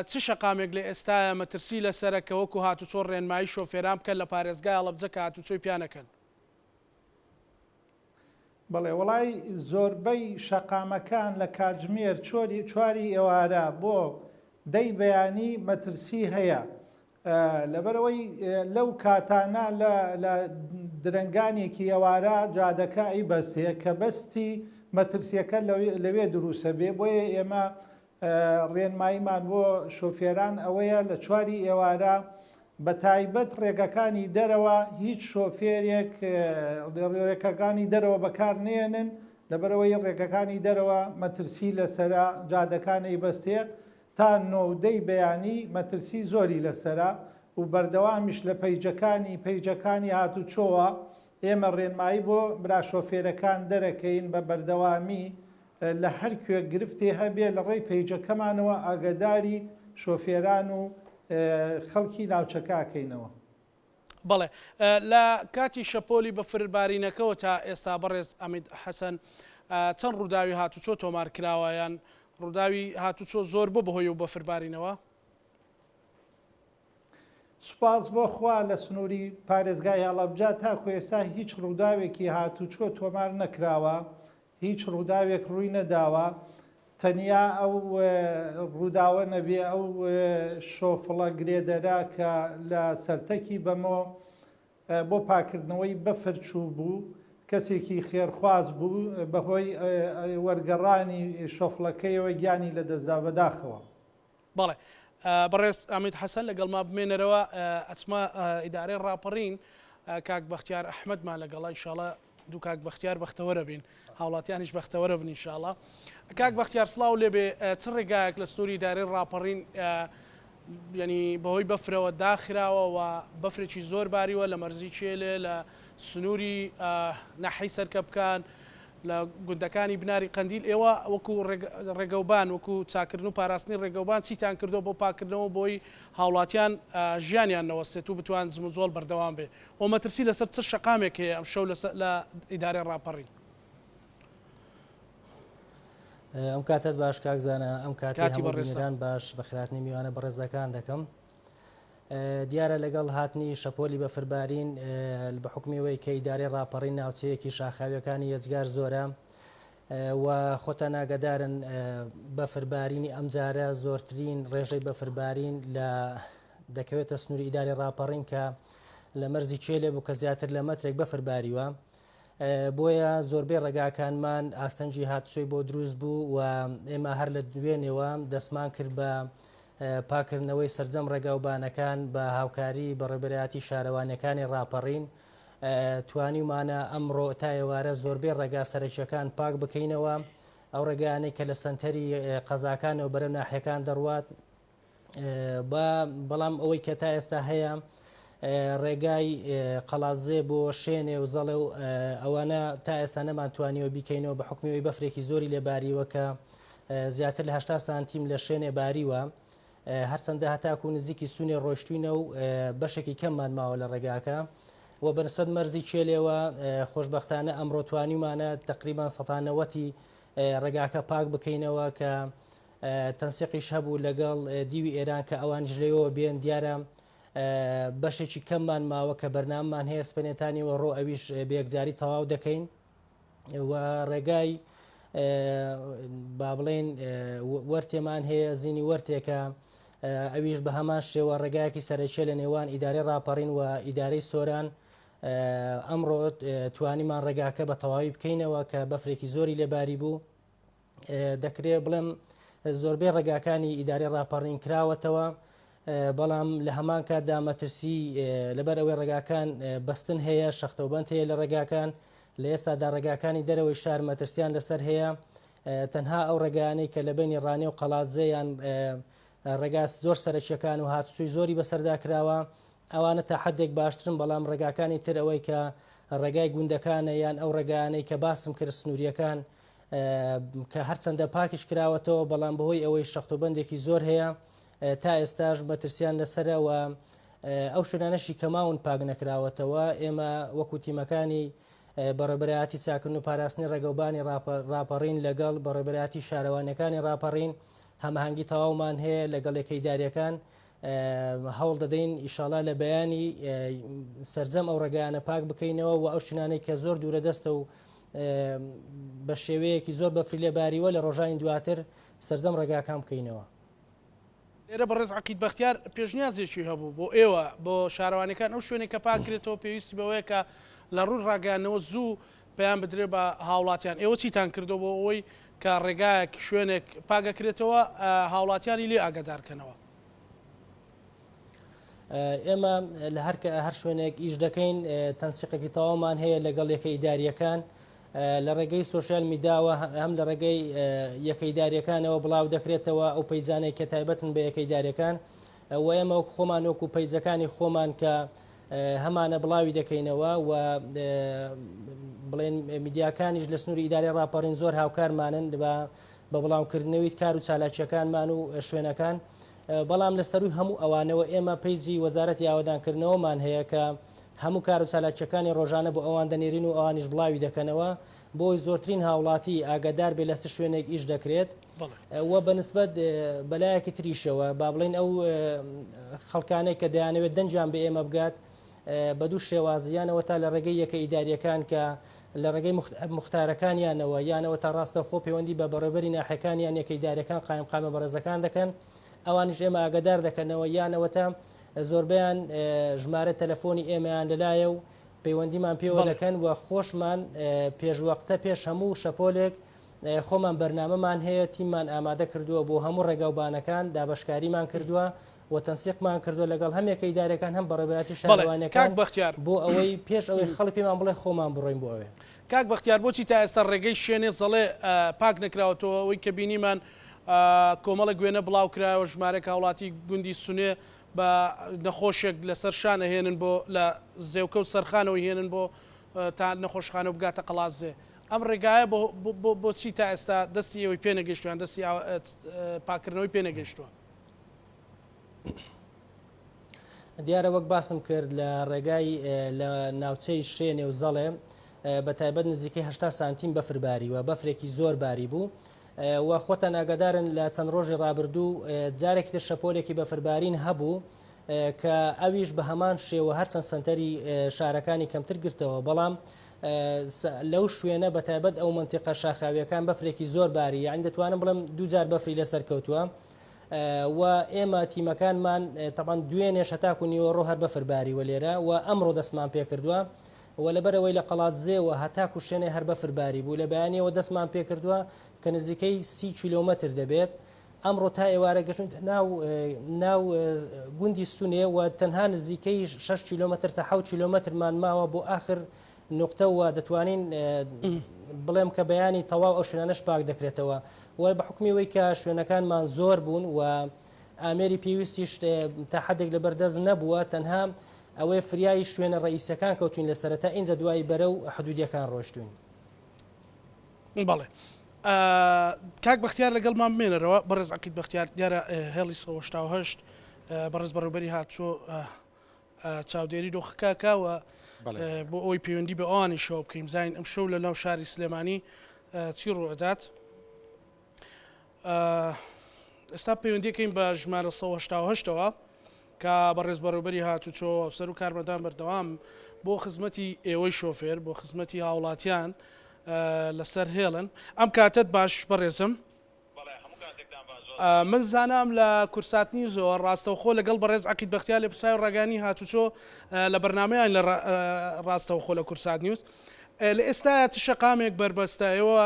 چ شەقامێک لە ئێستاە مەترسی لەسەرە کە وەکو هاتوچۆ ڕێنمایی شۆفێران بکەن لە پارێزگای هەڵەبجە کە هاتوچۆی پیانەکەن؟ بەڵێ وەڵای زۆربەی شەقامەکان لە کاتژمێر چۆری چواری ئێوارە بۆ دەی بەیانی مەترسی هەیە لەبەرئەوەی لەو کاتانە لە لە درەنگانێکی ئێوارە جادەکە ئەیبەستێ کە بەستی مەترسیەکە لەوێ دروسە بێ بۆیە ئێمە ڕێنماییمان بۆ شۆفێران ئەوەیە لە چواری ئێوارە بە تایبەت ڕێگەکانی دەرەوە هیچ شۆفێرێک ڕێکەکانی دەرەوە بەکار نێنن لەبەرئەوەی ڕێگەکانی دەرەوە مەترسی لەسەرە جادەکان ئەیبەستێ تا نۆ و دەی بەیانی مەترسی زۆری لەسەرە و بەردەوامیش لە پەیجەکانی پەیجەکانی هاتوچۆوە ئێمە ڕێنمایی بۆ برا شۆفێرەکان دەرەکەین بە بەردەوامی لە هەر کوێ گرفتێ هەبێ لە ڕێی پەیجەکەمانەوە ئاگەداری شۆفێران و خەڵکی ناوچەکە ئەکەینەوە. بەڵێ لە کاتی شەپۆلی بەفر بارینەکەوە تا ئێستا بەڕێز عەمید حەسەن چەند ڕووداوی هاتوچۆ تۆمار کراوە یان ڕووداوی هاتوچۆ زۆر بووە بەهۆی ئەو بەفر بارینەوە؟ سوپاس بۆ خوا لە سنووری پارێزگای هەڵەبجە تاکو ئێستا هیچ ڕووداوێکی هاتوچۆ تۆمار نەکراوە هیچ ڕووداوێک ڕووی نەداوە، تەنیا ئەو ڕووداوە نەبێ ئەو شۆفڵە گرێدەرە کە لە سەرتەکی بەمۆ بۆ پاکردنەوەی بەفر چووبوو، کەسێکی خێرخواز بوو، بەهۆی وەرگەڕانی شۆفڵەکەیەوە گیانی لەدەستدا، بەداخەوە. بەڵێ بەڕێز عەمید حەسەن لەگەڵما بمێنەرەوە ئەچمە ئیدارەی ڕاپەڕین کاک بەختیار ئەحمەدمان لەگەڵە ئیشاڵە. دوو کاک بەختیار بەختەوەرە بین هاوڵاتیانیش بەختەوەرە بن ئینشاڵا کاک بەختیار سڵاو لێبێ چ ڕێگایەک لە سنووری ئیدارەی ڕاپەڕین یعنی بەهۆی بەفرەوە داخراوە و بەفرێکی زۆر باریوە لە مەرزی کێلێ لە سنووری ناحیەی سەرکەپکان لە گوندەکانی بناری قەندیل ئێوە وەکو ڕێگەوبان وەکو چاکردن و پاراستنی ڕێگەوبان چیتان کردووە بۆ پاکردنەوە بۆی هاوڵاتیان ژیانیان نەوەستێت و بتوان جموجۆڵ بەردەوام بێ و مەترسی لەسەر چ شەقامێک هەیە ئەمشەو لە ئیدارەی ڕاپەڕین؟ ئەم کاتەت باش کاک زانا، ئەم کاتی هەموو بینەران باش، بەخێرهاتنی میوانە بەڕێزەکان دەکەم. دیارە لەگەڵ هاتنی شەپۆلی بەفربارین بە حوکمی ئەوەی کە ئیدارەی ڕاپەڕین ناوچەیەکی شاخاویەکانی یەجگار زۆرە و خۆتان ئاگادارن بەفربارینی ئەمجارە زۆرترین ڕێژەی بەفربارین لە دەکەوێتە سنووری ئیدارەی ڕاپەڕین کە لە مەرزی کێلێ بوو کە زیاتر لە مەترێک بەفر باریوە بۆیە زۆربەی ڕێگاکانمان ئاستەنگی هاتوچۆی بۆ دروست بوو و ئێمە هەر لە دوێنێوە دەستمان کرد بە پاکردنەوەی سەرجەم ڕێگاوبانەکان بە هاوکاری بەڕێوەبەرایەتی شارەوانیەکانی ڕاپەڕین توانیومانە ئەمڕۆ تا ئێوارە زۆربەی ڕێگا سەرەکیەکان پاک بکەینەوە ئەو ڕێگایانەی کە لە سەنتەری قەزاکانەوە بەرەو ناحیەکان دەڕوات بەڵام ئەوەی کە تا ئێستا هەیە ڕێگای قەڵازێ بۆ شێنێ و زەڵێ و ئەوانە تا ئێستا نەمانتوانیوە بیکەینەوە بە حکومیەوەی بەفرێکی زۆری لێباریوە کە زیاتر لە 80 سانتیم لە شوێنێ باریوە هەرچەندە هەتاکو نزیکی سونێ ڕۆشتوینە و بەشێکی کەممان ماوە لە ڕێگاکە و بەنسبەت مەرزی کێلێوە خۆشببختانە ئەمڕۆ توانیمانە تقریبان سەتانەوەتی ڕێگاکە پاک بکەینەوە کە تەنسیقیش هەبوو لەگەڵ دیوی ئێران کە ئەوانیش لەوێوە بێن دیارە بەشێکی کەممان ماوە کە بەرنامەمان هەیە سپەنێتانیوە ڕۆ ئەویش بەیەکجاری تەواو دەکەین و ڕێگای با بڵێن وەرتێمان هەیە زینی وەرتێکە ئەویش بە هەمان شێوە ڕێگایەکی سەرەکیە لە نێوان ئیدارەی ڕاپەڕین و ئیدارەی سۆران ئەمڕۆ توانیمان ڕێگاکە بە تەواوی بکەینەوە کە بەفرێکی زۆری لێباری بوو دەکرێ بڵێم زۆربەی ڕێگاکانی ئیدارەی ڕاپەڕین کراوەتەوە بەڵام لە هەمان کاتدا مەترسی لەبەر ئەوەی ڕێگاکان بەستن هەیە شەختەوبند هەیە لە ڕێگاکان لە ئێستادا ڕێگاکانی دەرەوەی شار مەترسیان لەسەر هەیە تەنها ئەو ڕێگانەی کە لە بینی ڕانێ و قەڵادزێ یان ڕێگا زۆر سەرەکیەکان و هاتوچۆی زۆری بەسەردا کراوە ئەوانە تا حدێک باشترن بەڵام ڕێگاکانی تر ئەوەی کە ڕێگای گوندەکانە یان ئەو ڕێگانەی کە باسم کرد سنووریەکان کە هەرچەندە پاکیش کراوەتەوە بەڵام بەهۆی ئەوەی شەختوبەندێکی زۆر هەیە تا ئێستاش مەترسیان لەسرە و ئەو شوێنانەشی کەماون پاک نەکراوەتەوە ئێمە وەکو تیمەکانی بەڕێبەرایەتی چاکردن و پاراستنی ڕێگەوبانی ڕاپەڕین لەگەڵ بەڕێبەرایەتی شارەوانەکانی ڕاپەڕین هەماهەنگی تەواومان هەیە لەگەڵ یەکە ئیداریەکان هەوڵ دەدەین ئیشاڵا لە بەیانی سەرجەم ئەو ڕێگایانە پاک بکەینەوە و ئەو شوێنانەی کە زۆر دوورە دەستە و بە شێوەیەکی زۆر بەفری لێباریوە لە ڕۆژانی دواتر سەرجەم ڕێگاکان بکەینەوە. لێرە بەڕێز عەقید بەختیار پێشنیازێکی هەبوو بۆ ئێوە بۆ شارەوانیەکان ئەو شوێنەی کە پاک کرێتەوە پێویستی بەوەیە کە لە ڕووی ڕاگەیاندنەوە زوو پەیام بدرێت بە هاوڵاتیان ئێوە چیتان کردووە بۆ ئەوەی کە ڕێگایەک شوێنێک پاک ئەکرێتەوە هاوڵاتیانی لێ ئاگادار کەنەوە؟ ئێمە لە هەر هەر شوێنێک ئیش دەکەین تەنسیقێکی تەواومان هەیە لەگەڵ یەکە ئیداریەکان لە ڕێگەی سۆشیال میداوە هەم لە ڕێگەی یەکە ئیداریەکانەوە بڵاو دەکرێتەوە ئەو پەیجانەی کە تایبەتن بە یەکە ئیداریەکان و ئێمە وەک خۆمان وەکو پەیجەکانی خۆمان کە هەمانە بڵاوی دەکەینەوە و بڵێن میدیاکانیش لە سنووری ئیدارەی ڕاپەڕین زۆر هاوکارمانن بە بە بڵاوکردنەوەی کار و چالاکییەکانمان و شوێنەکان بەڵام لە سەرووی هەموو ئەوانەوە ئێمە پەیجی وەزارەتی ئاوەدانکردنەوەمان هەیە کە هەموو کار و چالاکییەکانی ڕۆژانە بۆ ئەوان دەنێرین و ئەوانیش بڵاوی دەکەنەوە بۆی زۆرترین هاوڵاتی ئاگادار بێ لە چ شوێنێک ئیش دەکرێت و بەنسبەت بەلایەکی تریشەوە با بڵێین ئەو خەڵکانەی کە دەیانەوێت دەنگیان بە ئێمە بگات بە دوو شێواز یانەوە تا لە ڕێگەی یەکە ئیداریەکان کە لە ڕێگەی موختارەکانیانەوە یانەوە تا ڕاستەوخۆ پەیوەندی بە بەڕێوبەری ناحیەکان یان یەکە ئیداریەکان قایمقامە بەڕێزەکان دەکەن ئەوانیش ئێمە ئاگادار دەکەنەوە یانەوە تا زۆربەیان ژمارە تەلەفۆنی ئێمەیان لەلایە و پەیوەندیمان پێوە دەکەن و خۆشمان پێشوەختە پێش هەموو شەپۆلێک خۆمان بەرنامەمان هەیە تیممان ئامادە کردووە بۆ هەموو ڕێگاوبانەکان دابەشکاریمان کردووە و تەنسیقمان کردووە لەگەڵ هەم یەکە ئیدارەکان هەم بەڕێوەبەرایەتی بەڵێ شارەوانیەکان کاک بەختیار بۆ ئەوەی پێش ئەوەی خەڵک پێمان بڵێ خۆمان بڕۆین بۆ ئەوێ. کاک بەختیار بۆچی تا ئێستا ڕێگەی شێنێ زەڵێ پاک نەکراوەتەوە ئەوەی کە بینیمان کۆمەڵێک وێنە بڵاو کرایەوە ژمارەێک هاوڵاتی گوندی سونێ بە نەخۆشێک لەسەر شان ئەهێنن بۆ لە زێوکە و سەرخانەوە هێنن بۆ تا نەخۆشخانە و بگاتە قەڵادزێ ئەم ڕێگایە بۆچی تا ئێستا دەستی ئێوەی پێ نەگەیشتووە یان دەستی پاکردنەوەی پێ نەگەیشتووە؟ دیارە وەک باسم کرد لە ڕێگای لە ناوچەی شێنێ و زەڵێ بە تایبەت نزیکەی 80 سانتیم بەفر باریوە بەفرێکی زۆر باری بوو و خۆتان ئاگادارن لە چەند ڕۆژی ڕابردوو جارێکی تر شەپۆلێکی بەفربارین هەبوو کە ئەویش بە هەمان شێوە هەرچەند سەنتەری شارەکانی کەمتر گرتەوە بەڵام لەو شوێنە بە تایبەت ئەو منتیقە شاخاویەکان بەفرێکی زۆر باری یعنی دەتوانم بڵێم دووجار بەفری لەسەر کەوتووە و ئێمە تیمەکانمان تەبعەن دوێنێش هەتاکو نیوەڕۆ هەر بەفر باریوە لێرە و ئەمڕۆ دەستمان پێکردووە و لەبەرئەوەی لە قەڵادزێوە هەتاکو شێنێ هەر بەفر باری بوو لە بەیانیەوە دەستمان پێکردووە کە نزیکەی 30 کیلۆمەتر دەبێت ئەمڕۆ تا ئێوارە گەشتوینتە ناو ناو گوندی سونێ و تەنها نزیکەی 6 کیلۆمەتر تا 7 کیلۆمەترمان ماوە بۆ ئاخر نوقتە و دەتوانین بڵێم کە بەیانی تەواو ئەو شوێنانەش پاک دەکرێتەوە و بە حوکمی وەی کە شوێنەکانمان زۆر بوون و ئامێری پێویستیش تا حدێک لەبەردەست نەبووە تەنها ئەوەی فریایی شوێنە ڕئیسەکان کەوتوین لە سەرەتا ئینجا دوایی بەرەو حدودیەکان ڕۆشتوین. بەڵێ کاک بەختیار لەگەڵمان بمێنەرەوە بەڕێز عەقید بەختیار دیارە هێڵی 188 بەڕێز بەڕێوبەری هاتچۆ چاودێری دۆخەکە ئەکا و بۆ ئەوەی پەیوەندی بە ئەوانیشەوە بکەین بزانین ئەمشەو لە ناو شاری سلێمانی چی ڕوئەدات. ئێستا پەیوەندیەکەین بە ژمارە 1970ەوە کە بەڕێز بەڕێوبەری هاتوچۆ ئەفسەر و کارمەندان بەردەوام بۆ خزمەتی ئێوەی شۆفێر بۆ خزمەتی هاوڵاتیان لەسەر هێڵن ئەم کاتت باش بەڕێزم. من زانام لە کورسات نیوزەوە ڕاستەوخۆ لەگەڵ بەڕێز عەقید بەختیار لێپرسراوی ڕاگەیاندنی هاتوچۆ لە بەرنامەیان لە ڕاستەوخۆ لە کورسات نیوز لە ئێستایا چ شەقامێک بەربەستە ئێوە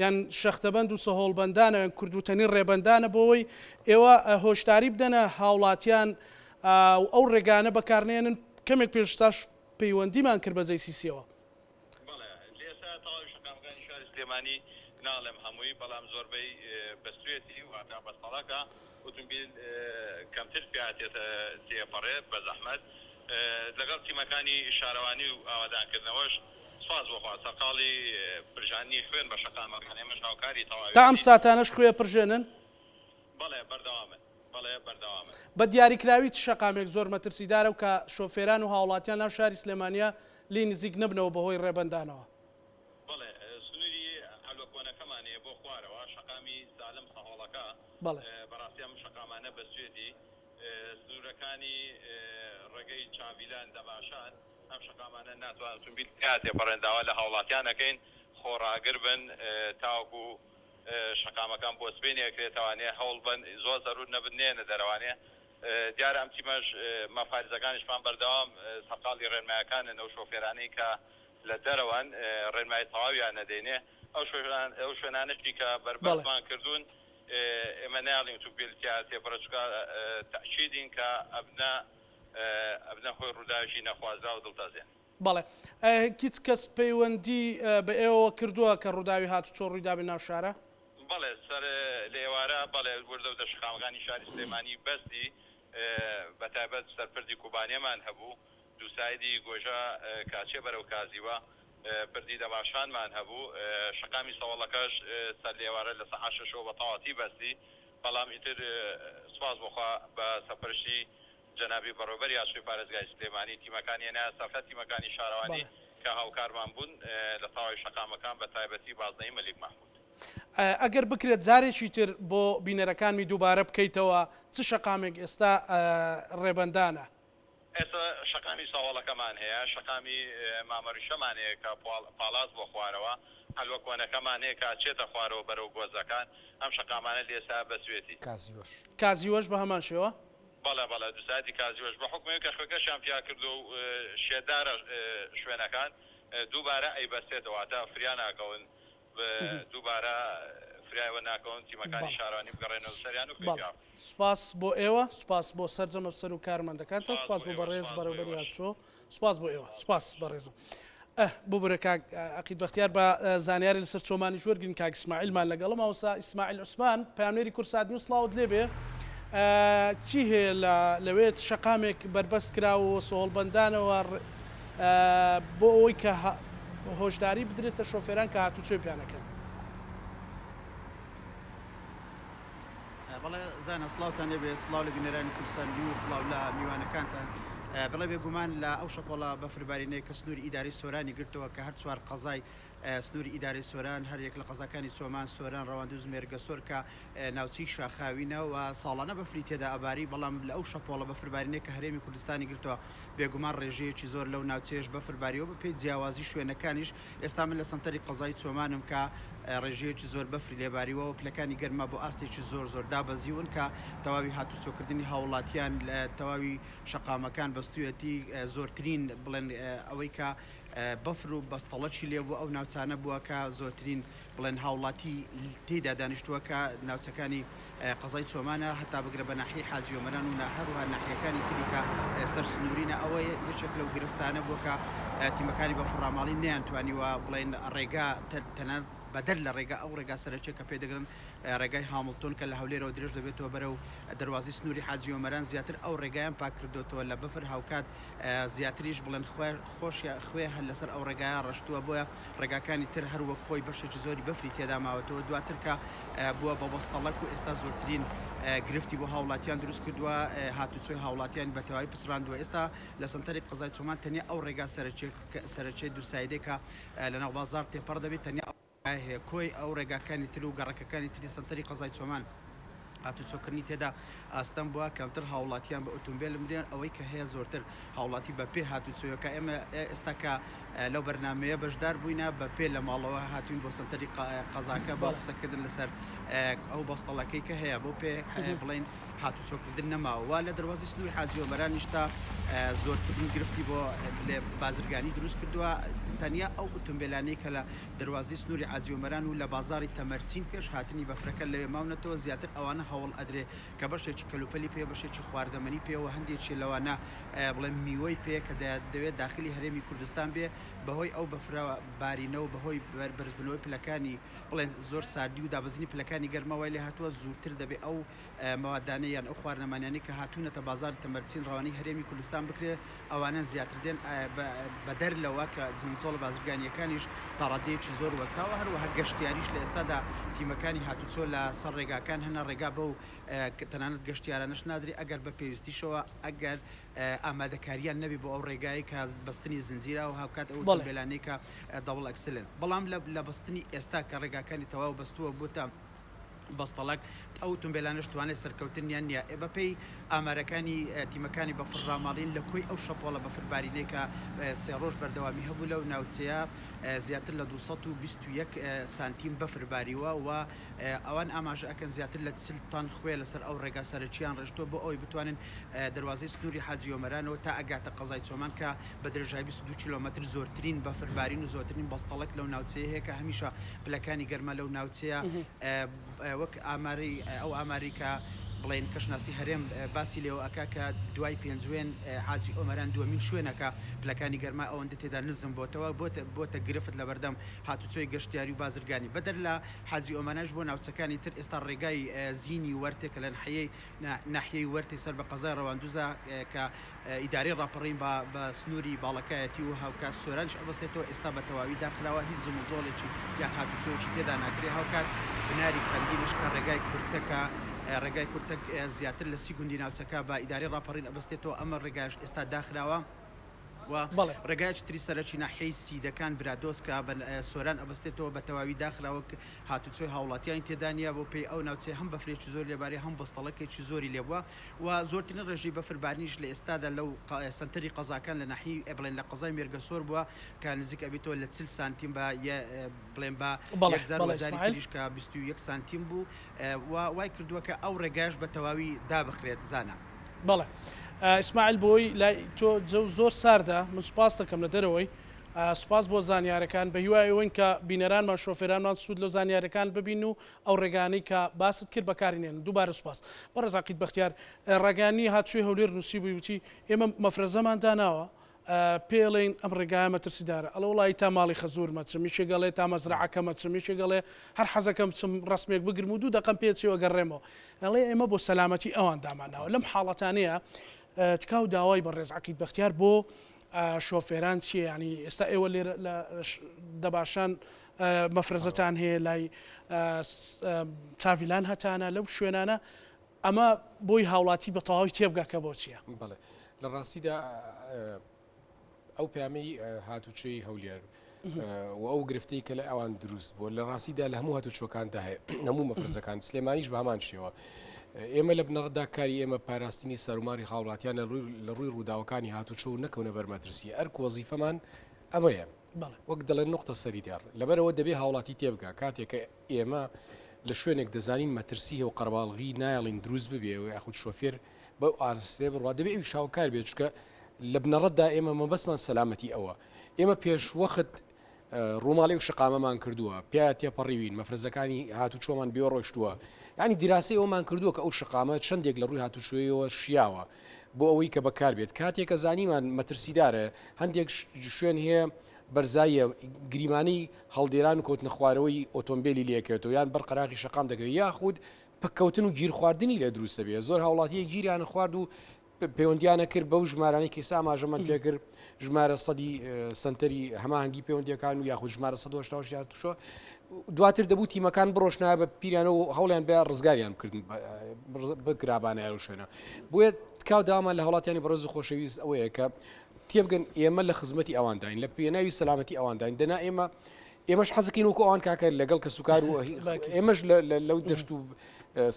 یان شەختەبەند و سەهۆڵبەندانە یان کوردوتەنی ڕێبەندانە بۆ ئەوەی ئێوە هۆشداری بدەنە هاوڵاتیان و ئەو ڕێگانە بەکارنێنن کەمێک پێش ئێستاش پەیوەندیمان کرد بە جەیسیسیەوە. بەڵێ لە ئێستا تەواوی شەقامەکانی شاری سلێمانی ناڵێم هەمووی بەڵام زۆربەی بەستوێتی واتە بەستەڵەکە ئوتومبیل کەمتر پیا تێپەڕێت بە زەحمەت لەگەڵ تیمەکانی شارەوانی و ئاوادانکردنەوەش سوپاس بۆ خوا سەرقاڵی پرژاندنی خوێن بە شەقامەکان ئێمەش هاوکاری تا ئەم تەواویانین. ساتانەش خوێ پرژێنن؟ بەڵێ بەردەوامن. بەڵێ بەردەوامن. بە دیاریکراوی چ شەقامێک زۆر مەترسیدارە و کە شۆفێران و هاوڵاتیان ناو شاری سلێمانییە لێی نزیک نەبنەوە بەهۆی ڕێبەندانەوە؟ بەڵێ سنوری عەلوە کۆنەکەمان هەیە بۆ خوارەوە شەقامی سالم سەهۆڵەکە بەڵێ. بەڕاستی ئەم شەقامانە بەستوێتی سنورەکانی ڕێگەی چاڤیلان دەباشان ئەم شەقامانە ناتوان ئوتومبیل پیا تێپەڕێن داوا لە هاوڵاتیان ئەکەین خۆڕاگر بن تاوەکو شەقامەکان بۆ سبەینێ ئەکرێتەوانێ هەوڵ بەن زۆر زەرور نەبن نەیەنە دەرەوانێ دیارە ئەم تیمەش مەفاریزەکانیشمان بەردەوام سەرقاڵی ڕێنمایەکانن ئەو شۆفێرانەی کە لە دەرەوەن ڕێنمایی تەواویان نەدەینێ ئەو شوێنان ئەو شوێنانەشی کە بەڵێ. بەربەستمان کردوون ئێمە نایەڵین ئوتومبێل تیا تێپەڕێ چونکە تەئکیدین کە ئەبنە ئەبنە هۆی ڕووداوێکی نەخوازراو و دڵتەزێن. بەڵێ هیچ کەس پەیوەندی بە ئێوەوە کردووە کە ڕووداوی هاتوچۆ ڕوویدابێت ناو شارە؟ بەڵێ سەر لە ئێوارە بەڵێ وردە وردە شەقامەکانی شاری سلێمانی بەستی بە تایبەت سەر پردی کوبانێمان هەبوو دووسایدی گۆژە کە ئەچێ بەرەو کازیوە پردی دەباشانمان هەبوو شەقامی سەوەڵەکەش سەر لە ئێوارە لە سەعات شەشەوە بە تەواوەتی بەستی بەڵام ئیتر سوپاس بۆ خوا بە سەرپەرشتی جەنابی بەڕێوەبەری ئاسۆی پارێزگای سلێمانی، تیمەکانی هێنایە سەرخەت، تیمەکانی شارەوانی بەڵێ. کە هاوکارمان بوون لە تەواوی شەقامەکان بە تایبەتی بازنەی مەلیک مەحمود. ئەگەر بکرێت جارێکی تر بۆ بینەرەکانمی دووبارە بکەیتەوە چ شەقامێک ئێستا ڕێبەندانە؟ ئێستا شەقامی ساوەڵەکەمان هەیە، شەقامی مامەریشەمان هەیە کە پاڵاس بۆ خوارەوە، عەلوە کۆنەکەمان هەیە کە ئەچێتە خوارەوە بەرەو گۆزەکان، ئەم شەقامانە لێسا بەسوێتی. کازیوەش. کازیوەش بە هەمان شێوە؟ بەڵێ بەڵێ دوسایدی کازیوەش بە حوکمی ئەوەی کە خوێکەشیان پیا کردووە و شێدارە شوێنەکان دووبارە ئەیبەستێتەوە واتە فریا ناکەون دووبارە فریایەوە ناکەون تیمەکانی بەڵێ شارەوانی بگەڕێنەوە سەریان و خوێ بەڵێ پیا سوپاس بۆ ئێوە سوپاس بۆ سەرجەم ئەفسەر و کارمەندەکانتان سوپاس سوپاس بۆ بۆ ئێوە بەڕێز سوپاس بۆ بەڕێوبەری ئێوەش هاتوچۆ سوپاس بۆ ئێوە سوپاس بەڕێزم. ئه ببورە کاک عەقید بەختیار با زانیاری لەسەر چۆمانیش وەرگرین کاک ئیسماعیلمان لەگەڵە مامۆستا ئیسماعیل عوسمان پەیامنێری کوردسات نیوز سڵاوت لێبێ چی هەیە لە لەوێت شەقامێک بەربەست کراوە سۆڵبەندانەوە بۆ ئەوەی کە هۆشداری بدرێتە شۆفێران کە هاتوچۆی پیانەکەن. بەڵێ زانا سڵاوتان لێبێ سڵاو لە بینەرانی کوردستان نیوز سڵاو لە میوانەکانتان بەڵێ بێگومان لە ئەو شەپۆڵە بەفربارینەی کە سنووری ئیدارەی سۆرانی گرتەوە کە هەر چوار قەزای سنووری ئیدارەی سۆران هەر یەک لە قەزاکانی چۆمان سۆران ڕەواندوز مێرگەسۆر کە ناوچەی شاخاوینە و ساڵانە بەفری تێدا ئەباری بەڵام لە ئەو شەپۆڵە بەفربارینەی کە هەرێمی کوردستانی گرتەوە بێگومان ڕێژەیەکی زۆر لەو ناوچەیەش بەفر باریوە بەپێی جیاوازی شوێنەکانیش ئێستا من لە سەنتەری قەزای چۆمانم کە ڕێژەیەکی زۆر بەفری لێباریوە و پلەکانی گەرما بۆ ئاستێکی زۆر زۆر دابەزیون کە تەواوی هاتوچۆکردنی هاوڵاتیان لە تەواوی شەقامەکان بەستویەتی زۆرترین بڵێن ئەوەی کە بەفر و بەستەڵەکی لێبوو ئەو ناوچانە بووە کە زۆرترین بڵێن هاوڵاتی تێیدا دانیشتووە کە ناوچەکانی قەزای چۆمانە هەتا بگرە بە ناحیەی حاجی ئۆمەران و هەروەها ناحیەکانی تری کە سەر سنوورینە ئەوە یەکێک لەو گرفتانە بووە کە تیمەکانی بەفرڕاماڵی نەیانتوانیوە بڵێن ڕێگا تەنانەت بەدەر لە ڕێگا ئەو ڕێگا سەرەکیە کە پێدەگرن ڕێگای هامڵتۆن کە لە هەولێرەوە درێژ دەبێتەوە بەرەو دەروازەی سنووری حاجی ئۆمەران زیاتر ئەو ڕێگایان پاک کردۆتەوە لە بەفر هاوکات زیاتریش بڵێن خۆشیا خوێ هەر لەسەر ئەو ڕێگایە ڕشتووە بۆیە ڕێگاکانی تر هەر وەک خۆی بەشێکی زۆری بەفری تێدا ماوەتەوە دواتر کە بووە بە بەستەڵەک و ئێستا زۆرترین گرفتی بۆ هاوڵاتیان دروست کردووە هاتوچۆی هاوڵاتیانی بە تەواوی پچڕاندووە ئێستا لە سەنتەری قەزای چۆمان تەنیا ئەو ڕێگا سەرەکیە دووسایدەی کە لەناو بازاڕ تێپەڕ دەبێت تەنیا هەیە، کۆی ئەو ڕێگاکانی تر و گەڕەکەکانی تری سەنتەری قەزای چۆمان هاتوچۆکردنی تێدا ئاستەم بووە، کەمتر هاوڵاتیان بە ئۆتۆمبێل بدرێن، ئەوەی کە هەیە زۆرتر هاوڵاتی بە پێ هاتوچۆیەکە، ئێمە ئێستا کە لەو بەرنامەیە بەشدار بووینە بە پێ لە ماڵەوە هاتوین بۆ سەنتەری قەزاکە بۆ قسەکردن لەسەر ئەو بەستەڵەکەی کە هەیە بۆ پێ بڵێین هاتوچۆکردن نەماوە و لە دەروازەی سنووری حاجی ئۆمەرانیش تا زۆرترین گرفتی بۆ بازرگانی دروست کردووە، تەنیا ئەو ئۆتۆمبێلانەی کە لە دەروازەی سنووری حاجی ئۆمەران و لە بازاڕی تەمەرچین پێش هاتنی بەفرەکە لەوێ ماونەتەوە، زیاتر ئەوانە هەوڵ ئەدرێ کە بەشێکی کەلوپەلی پێ، بەشێکی خواردەمەنی پێ و هەندێکی لەوانە بڵێم میوەی پێ کە دەیەوێت داخلی هەرێمی کوردستان بێ، بەهۆی ئەو بەفرە بارینە و بەهۆی بەرزبوونەوەی پلەکانی بڵێن زۆر ساردی و دابەزینی پلەکانی گەرما وای لێهاتووە زووتر دەبێ ئەو مەوادانە یان ئەو خواردنەمانیانەی کە هاتوونەتە بازاڕی تەمەرچین ڕەوانەی هەرێمی کوردستان بکرێ ئەوانە زیاتر دێن بەدەر لەوە کە جموجۆڵە بازرگانییەکانیش تا ڕادەیەکی زۆر وەستاوە هەروەها گەشتیاریش لە ئێستادا تیمەکانی هاتوچۆ لە سەر ڕێگاکان هەنە ڕێگا بەو تەنانەت گەشتیارانەش نادرێ ئەگەر بە پێویستیشەوە ئەگەر ئامادەکاریان نەبێ بۆ ئەو ڕێگایەی کە بەستنی زنجیرە و هاوکات ئەو ئۆتۆمبێلانەی کە double axle ن بەڵام لە بەستنی ئێستا کە ڕێگاکانی تەواو بەستووە بۆتە بەستەڵەک ئەو ئۆتۆمبێلانەش توانای سەرکەوتنیان نییە بەپێی ئامارەکانی تیمەکانی بەفر ڕاماڵین لە کۆی ئەو شەپۆڵە بەفربارینەی کە سێ ڕۆژ بەردەوامی هەبوو لەو ناوچەیە زیاتر لە 221 سانتیم بەفر باریوە و ئەوان ئاماژە ئەکەن زیاتر لە 40 تەن خوێ لەسەر ئەو ڕێگا سەرەکییان ڕشتووە بۆ ئەوەی بتوانن دەروازەی سنووری حاجی ئۆمەرانەوە تا ئەگاتە قەزای چۆمان کە بە درێژایی 22 کیلۆمەتر زۆرترین بەفربارین و زۆرترین بەستەڵەک لەو ناوچەیە هەیە کە هەمیشە پلەکانی گەرما لەو ناوچەیە وەک ئاماری ئەو ئاماری کە بڵێن کەشناسی هەرێم باسی لێوە ئەکا کە دوای پێنجوێن حاجی ئۆمەران دووەمین شوێنە کە پلەکانی گەرما ئەوەندە تێدا نزم بۆتەوە بۆتە گرفت لەبەردەم هاتوچۆی گەشتیاری و بازرگانی بەدەر لە حاجی ئۆمەرانیش بۆ ناوچەکانی تر ئێستا ڕێگای زینی وەرتێ کە لە ناحیەی ناحیەی وەرتێ سەر بە قەزای ڕەواندوزە کە ئیدارەی ڕاپەڕین بە بە سنووری باڵەکایەتی و هاوکات سۆرانیش ئەبەستێتەوە ئێستا بە تەواوی داخراوە هیچ جموجۆڵێکی یان هاتوچۆیەکی تێدا ناکرێ هاوکات بناری قەندیلیش کە ڕێگای کورتەکە ڕێگای کورتەک زیاتر لە 30 گوندی ناوچەکە بە ئیدارەی ڕاپەڕین ئەبەستێتەوە ئەمە ڕێگایش ئێستا داخراوە. و ڕێگایەکی تری سەرەکی ناحیەی سیدەکان برادۆست کە بە سۆران ئەبەستێتەوە بە تەواوی داخراوە هاتوچۆی هاوڵاتیانی تێدا نییە بۆ پێی ئەو ناوچەیە هەم بەفرێکی زۆر لێبارێ هەم بەستەڵەکێکی زۆری لێبووە و زۆرترین ڕێژەی بەفر بارینیش لە ئێستادا لەو سەنتەری قەزاکان لە ناحیەی بڵێن لە قەزای مێرگەسۆر بووە کە نزیک ئەبێتەوە لە 40 سانتیم بە بڵێن بە یەکجار و جاری تریش کە 21 سانتیم بوو و وای کردووە کە ئەو ڕێگایش بە تەواوی دابخرێت زانا. بەڵێ ئیسماعیل بۆی لای تۆ جەو زۆر ساردە من سوپاست دەکەم لە دەرەوەی سوپاس بۆ زانیارەکان بە هیوای ئەوەین کە بینەرانمان شۆفێرانمان سوود لەو زانیارەکان ببین و ئەو ڕێگانەی کە باست کرد بەکاری نێنن دووبارە سوپاس بەڕێز عەقید بەختیار ڕاگەیاندنی هاتوچۆی هەولێر نووسیبووی وتی ئێمە مەفرەزەمان داناوە. پێڵێن ئەم ڕێگایە مەترسیدارە ئەڵێ وڵی تا ماڵی خەزورمە چم یەکێک ئەڵێ تا مەزرەعەکەمە چم یەکێک ئەڵێ هەر حەزەکەم چم ڕسمێک بگرم و دوو دەقەم پێچی و ئەگەڕێمەوە ئەڵێ ئێمە بۆ سەلامەتی ئەوان دامانناوە لەم حاڵەتانەیە تکا و داوای بەڕێز عەقید بەختیار بۆ شۆفێران چییە یانی ئێستا ئێوە لێرە لە دەباشان مەفرەزەتان هەیە لای چاڤیلان هەتانە لەو شوێنانە ئەمە بۆی هاوڵاتی بە تەواوی تێبگا کە بۆ چییە؟ بەڵێ لە ڕاستیدا ئەو پەیامەی هاتوچۆی هەولێر و ئەو گرفتەی کە لە ئەوان دروست بووە لە ڕاستیدا لە هەموو هاتوچۆکاندا هەیە هەموو مەفرزەکان سلێمانیش بە هەمان شێوە ئێمە لە بنەڕەتدا کاری ئێمە پاراستنی سەروماری هاوڵاتیان لە ڕووی ڕووداوەکانی هاتوچۆ و نەکەونە بەر مەترسی ئەرک وەزیفەمان ئەمەیە وەک دەڵێن نقطە سەری دێڕ لەبەرەوە دەبێ هاوڵاتی تێبگا کاتێک کە ئێمە لە شوێنێک دەزانین مەترسی هەیە و قەرەباڵغی نایەڵین دروست ببێ و یاخود شۆفێر بەو ئاراستەیە بڕوا دەبێ ئەویش هاوکار بێت چونکە لە بنەڕەتدا ئێمە مەبەستمان سەلامەتی ئەوە ئێمە پێش وەخت ڕووماڵی و شقامەمان کردووە پیا تێپەڕیوین مەفرەزەکانی هاتوچۆمان بێ ڕۆشتووە ینی دیراسی ئەومان کردووە کە ئەو شقامە چەندێک لە ڕووی هاتوچۆیەوە شیاوە بۆ ئەوەی کە بەکار بێت کاتێک کە زانیمان مەترسیدارە هەندێک شوێن هەیە بەرزاییە گریمانەی هەڵدێران و کەوتنە خوارەوەی ئۆتۆمبێلی لێکەوێتەوە یان بەر قەراغی شەقام دەکەوێت یاخود پەککەوتن و گیرخواردنی لێ دروست دەبێت زۆر هاوڵاتیە گیریان خوارد و پەیوەندیانە کرد بەو ژمارانەی کە ئێستا ئاماژەمان پێکرد ژمارە سەدی سنتەری هەماهەنگی پەیوەندیەکان و یاخود ژمارە 1970 هاتوچۆ دواتر دەبوو تیمەکان بڕۆشنایە بە پیریانە و هەوڵیان بە ڕزگاریان بکردن بکرابانە ئەو شوێنە بۆیە تکاو داوامان لە هاوڵاتیانی بەڕێز و خۆشەویست ئەوەیە کە تێبگەن ئێمە لە خزمەتی ئەوانداین لە پێناوی سەلامەتی ئەوانداین دەنا ئێمە ئێمەش حەزەکەین وەکو ئەوان کاکە لەگەڵ کەسوکار و ئێمەش لەو دەشت و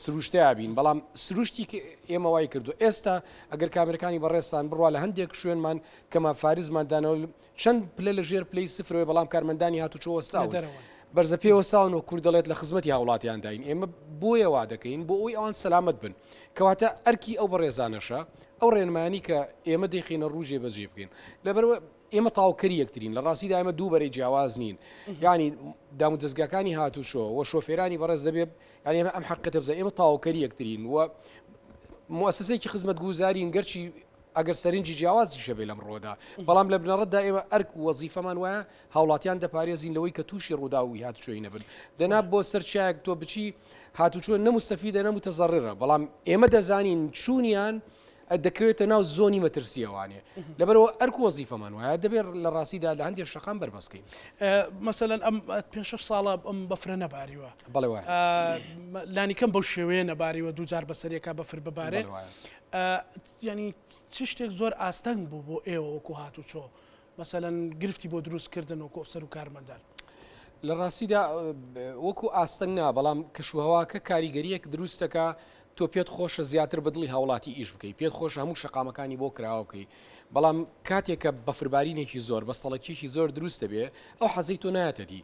سروشتیا بین بەڵام سروشتی ئێمە وای کردو ئێستا ئەگەر کامێرەکانی بەڕێزتان بڕوا لە هەندێک شوێنمان کەمە فارزمان دانەوە چەند پلە لە ژێر پلەی سفرەوەی بەڵام کارمەندانی هاتوچۆ وەستاون بەرزە پێوە ساون و کورد دەڵێت لە خزمەتی هاوڵاتیانداین ئێمە بۆیە وا دەکەین بۆ ئەوی ئەوان سەلامت بن کەواتە ئەرکی ئەو بەڕێزانەشە ئەو ڕێنمایانی کە ئێمە دەیخینە ڕوو جێبەجێ بکەین لەبەرەوە ئێمە تەواوکەری یەکترین لە ڕاستیدا ئێمە دوو بەرەی جیاواز نین یعنی دام و دەستگاکانی هاتوچۆ و شۆفێرانی بەڕێز دەبێ یعنی ئێمە ئەم حەقیقەتە بزانین ئێمە تەواوکەری یەکترین و موسسەیەکی خزمەتگوزارین گەرچی ئەگەر سەرنجی جیاوازیش هەبێ لەم ڕۆدا بەڵام لە بنەڕەتدا ئێمە ئەرک و وەزیفەمان وایە هاوڵاتیان دەپارێزین لەوەی کە تووشی ڕووداوی هاتوچۆی نەبن دەنا بۆ سەر چیایەک تۆ بچی هاتوچۆ نە موستەفیدە نە متەزەڕرە بەڵام ئێمە دەزانین چوونیان دەکەوێتە ناو زۆنی مەترسیەوانێ لەبەرەوە ئەرک و وەزیفەمان وایە دەبێت لە ڕاستیدا لە هەندێک شەقام بەربەستکەین. مەسەلەن ئەم پێ شەش ساڵە ئەم بەفرە نەباریوە بەڵێ وایە لانیکەم بەو شێوەیە نەباریوە دووجار بەسەرێکا بەفر ببارێ بەڵێ وایە. یعنی چ شتێک زۆر ئاستەنگ بوو بۆ ئێوە وەکو هاتوچۆ مەسەلەن گرفتی بۆ دروست کردن وەکو ئەفسەر و کارمەندان؟ لە ڕاستیدا وەکو ئاستەنگ نا، بەڵام کەشوهەواکە کاریگەرییەک دروست دەکا، تۆ پێت خۆشە زیاتر بە دڵی هاوڵاتی ئیش بکەی، پێت خۆشە هەموو شەقامەکانی بۆ کراوە بکەی، بەڵام کاتێک کە بەفربارینێکی زۆر، بەستەڵەکییەکی زۆر دروست دەبێ، ئەو حەزەی تۆ نایەتە دی.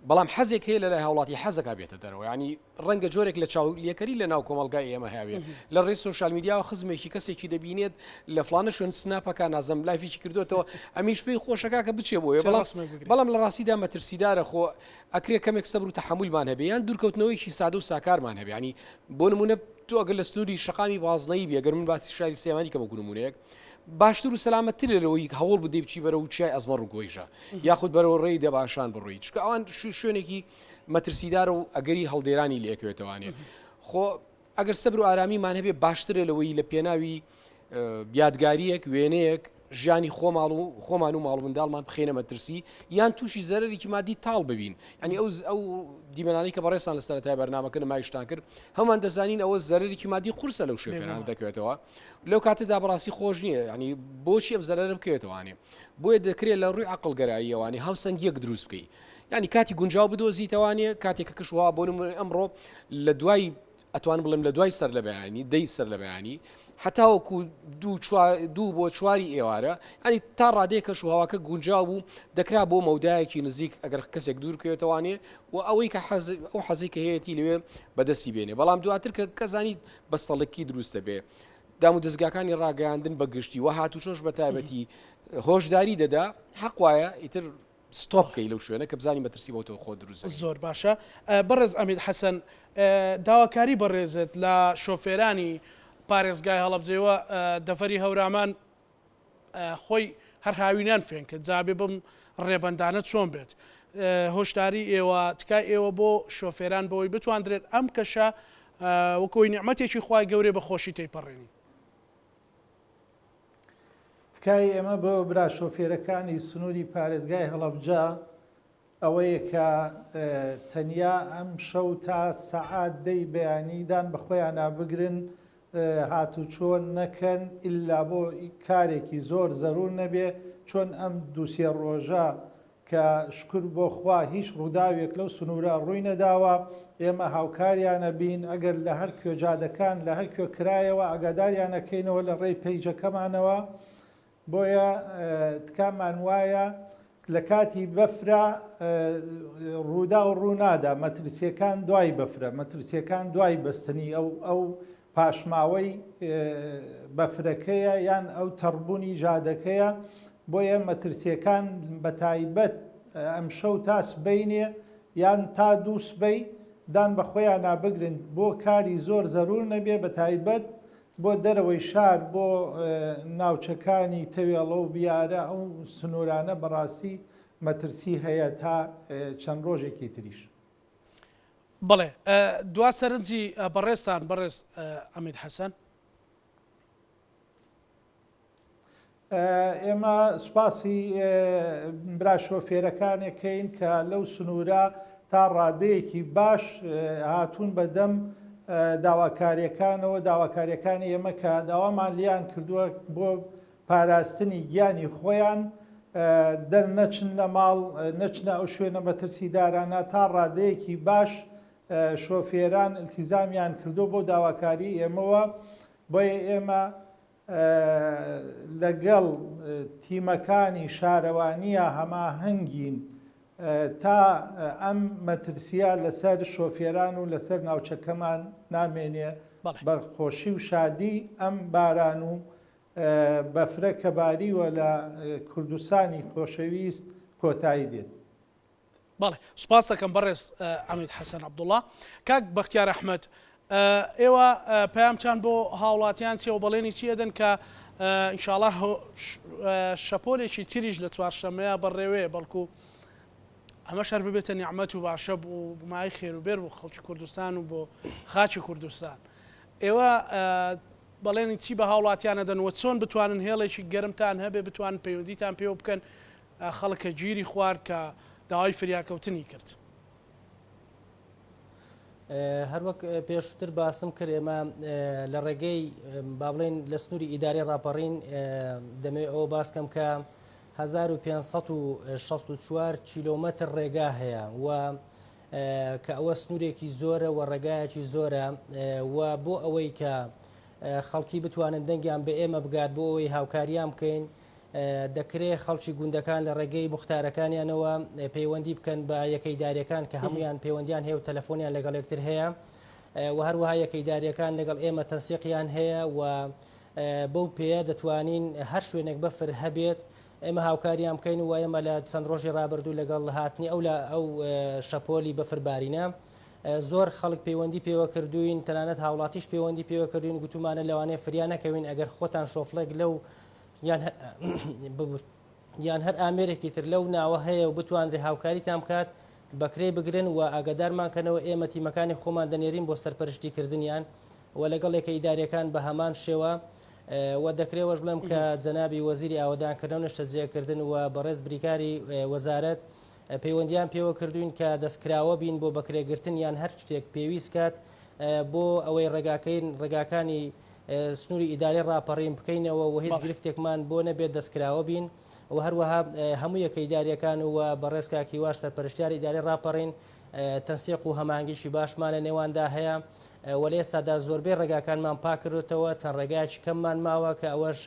بەڵام حەزێک هەیە لەلای هاوڵاتی حەزەکا بێتە دەرەوە یانی ڕەنگە جۆرێک لە چاو لێکەری لە ناو کۆمەڵگای ئێمە هەبێ لە ڕێی سۆشیال میدیاوە خزمێکی کەسێکی دەبینێت لە فلانە شوێن سناپەکە نازم لایفێکی کردوێتەوە ئەمیش پێی خۆشەکە کە بچێ بۆیە بەڵام بەڵام لە ڕاستیدا مەترسیدارە خۆ ئەکرێ کەمێک سەبر و تەحەمولمان هەبێ یان دوورکەوتنەوەیکی سادە و ساکارمان هەبێ ینی بۆ نمونە تۆ ئەگەر لە سنووری شەقامی بازنەی بێ گەر من باسی شاری سلێمانی کەم وەکو نمونەیەک باشتر و سەلامەتترە لەوەی هەوڵ بدەی بچی بەرەو چیای ئەزمەڕ و گۆیژە یاخود بەرەو ڕێی دەباشان بڕۆی چونکە ئەوان شوێنێکی مەترسیدارە و ئەگەری هەڵدێرانی لێکەوێتەوانێ خۆ ئەگەر سەبر و ئارامیمان هەبێ باشترە لەوەی لە پێناوی یادگاریەک وێنەیەک ژیانی خۆماڵ و خۆمان و ماڵ منداڵمان بخینە مەترسی یان تووشی زەرێکی مادی تاڵ ببین ئەنی ئەو ئەو دیمەنانەی کە بەڕێزتان لە سەرەتای بەرنامەکە نمایشتان کرد هەمان دەزانین ئەوە زەرێکی مادی قورسە لەو شوێنان دەکەوێتەوە لەو کاتەدا بەڕاستی خۆش نییە ینی بۆچی ئەم زەرەرە بکەوێتەوانێ بۆیە دەکرێت لە ڕووی عەقڵگەراییەوانی هاوسەنگیەک دروست بکەی ینی کاتی گونجاو بدۆزیتەوانێ کاتێک کە کەشوهەوا بۆ نمونە ئەمڕۆ لە دوای ئەتوان بڵێم لە دوای سەر لە بەیانی دەی سەر لە بەیانی هەتاوەکو دوو بۆ چواری ئێوارە ینی تا ڕادەیە کەش و هەواکە گونجاو بوو دەکرا بۆ مەودایەکی نزیک ئەگەر کەسێک دوور بکەوێتەوانێ و ئەوەی کە حەز ئەو حەزی کە هەیەی لەوێ بەدەستی بێنێ بەڵام دواتر کە کەزانی بەستەڵەکی دروست دەبێ. دامودەزگاکانی ڕاگەیاندن بە گشتی و هاتوچۆش بە تایبەتی هۆشداری دەدا، حەق وایە ئیتر ستۆپ بکەی لەو شوێنە کە بزانی مەترسی بۆ تۆ خۆت دروست دەکەی. زۆر باشە بەڕێز عەمید حەسەن داواکاری بەڕێزت لە شۆفێرانی پارێزگای هەڵەبجەوە دەڤەری هەورامان خۆی هەر هاوینان فێنکە جا بێ بەم ڕێبەندانە چۆن بێت هۆشداری ئێوە تکای ئێوە بۆ شۆفێران بەوەی بتواندرێت ئەم کەشە وەکۆی نیعمەتێکی خوای گەورەی بە خۆشی تێیپەڕێنین. تکای ئێمە بۆ برا شۆفێرەکانی سنووری پارێزگای هەڵەبجە ئەوەیە کە تەنیا ئەمشەو تا سەعات دەی بەیانی دان بە خۆیانا بگرن هاتوچۆ نەکەن ئیلا بۆ کارێکی زۆر زەرور نەبێ چۆن ئەم دووسێ ڕۆژە کە شکر بۆ خوا هیچ ڕووداوێک لەو سنوورە ڕووی نەداوە ئێمە هاوکاریانە بین ئەگەر لە هەر کوێ جادەکان لە هەر کوێ کرایەوە ئاگاداریانەکەینەوە لە ڕێی پەیجەکەمانەوە بۆیە تکامان وایە لە کاتی بەفرا ڕووداو ڕوو نادا، مەترسییەکان دوای بەفرە، مەترسییەکان دوای بەستنی ئەو ئەو پاشماوەی بەفرەکەیە یان ئەو تەڕبوونی جادەکەیە، بۆیە مەترسییەکان بەتایبەت ئەمشەو تا سبەینێ یان تا دووسبەی دان بە خۆیانا بگرن بۆ کاری زۆر زەرور نەبێ بەتایبەت بۆ دەرەوەی شار بۆ ناوچەکانی تەوێڵە و بیارە ئەو سنوورانە بەڕاستی مەترسی هەیە تا چەند ڕۆژێکی تریش. بەڵێ دوا سەرنجی بەڕێزتان بەڕێز عەمید حەسەن. ئێمە سوپاسی برا شۆفێرەکانێکەین کە لەو سنوورە تا ڕادەیەکی باش هاتوون بە دەم داواکاریەکانەوە داواکاریەکانی ئێمە کە داوامان لیان کردووە بۆ پاراستنی گیانی خۆیان دەرنەچن لە ماڵ نەچنە ئەو شوێنە مەترسیدارانە تا ڕادەیەکی باش شۆفێران التیزامیان کردو بۆ داواکاری ئێمەوە بۆیە ئێمە لەگەڵ تیمەکانی شارەوانییە هەماهەنگین تا ئەم مەترسییە لەسەر شۆفێران و لەسەر ناوچەکەمان نامێنێ بە خۆشی و شادی ئەم باران و بەفرە کە باریوە لە کوردستانی خۆشەویست کۆتایی دێت. بەڵێ سوپاست دەکەم بەڕێز عەمید حەسەن عەبدوڵا. کاک بەختیار ئەحمەد ئێوە پەیامتان بۆ هاوڵاتیان چیە و بەڵێنی چی ئەدەن کە ئینشاڵا شەپۆلێکی تریش لە چوارشەممەیە بەڕێوەیە بەڵکو ئەمەش هەر ببێتە نیعمەت و باشە بۆ مای خێروبێر بۆ خەڵکی کوردستان و بۆ خاکی کوردستان ئێوە بەڵێنی چی بە هاوڵاتیان ئەدەن و چۆن بتوانن هێڵێکی گەرمتان هەبێ بتوانن پەیوەندیتان پێوە بکەن خەڵک کە گیری خوارد کە داوای فریاکەوتنی کرد. هەروەک پێشتر باسم کرد ئێمە لە ڕێگەی با بڵێن لە سنووری ئیدارەی ڕاپەڕین دەمەوێت ئەوە باس کەم کە 1564 کیلۆمەتر ڕێگا هەیە و کە ئەوە سنوورێکی زۆرە و ڕێگایەکی زۆرە و بۆ ئەوەی کە خەڵکی بتوانن دەنگیان بە ئێمە بگات بۆ ئەوەی هاوکاریان بکەین دەکرێ خەڵکی گوندەکان لە ڕێگەی موختارەکانیانەوە پەیوەندی بکەن بە یەکە ئیداریەکان کە هەمویان پەیوەندیان هەیە و تەلەفۆنیان لەگەڵ یەکتر هەیە و هەروەها یەکە ئیداریەکان لەگەڵ ئێمە تەنسیقیان هەیە و بەو پێیە دەتوانین هەر شوێنێک بەفر هەبێت ئێمە هاوکاریان بکەین و ئێمە لە چەند ڕۆژی ڕابردوو لەگەڵ هاتنی ئەو لە ئەو شەپۆلی بەفر بارینە زۆر خەڵک پەیوەندی پێوە کردوین تەنانەت هاوڵاتیش پەیوەندی پێوە کردوین گوتومانە لەوانەیە فریا نەکەوین ئەگەر خۆتان شۆفڵێک لەو یان یان هەر ئامێرێکی تر لەو ناوە هەیە و بتوانرێ هاوکاریتان بکات بەکرێ بگرن و ئاگادارمان کەنەوە ئێمە تیمەکانی خۆمان دەنێرین بۆ سەرپەرشتی کردنیان و لەگەڵ یەکە ئیداریەکان بە هەمان شێوە و دەکرێ وەش بڵێم کە جەنابی وەزیری ئاوەدانکردنەوە نیشتەجێکردن و بەڕێز بریکاری وەزارەت پەیوەندیان پێوە کردوین کە دەستکراوە بین بۆ بەکرێگرتن یان هەر شتێک پێویست کات بۆ ئەوەی ڕێگاکەین ڕێگاکانی سنووری ئیدارەی ڕاپەڕین بکەینەوە و هیچ گرفتێکمان بۆ نەبێت دەستکراوە بین و هەروەها هەموو یەکە ئیداریەکان و بەڕێز کاک هیواش سەرپەرشتیاری ئیدارەی ڕاپەڕین تەنسیق و هەماهەنگیی باشمان لە نێواندا هەیە و لە ئێستادا زۆربەی ڕێگاکانمان پاک کردوتەوە چەند ڕێگایەکی کەممان ماوە کە ئەوەش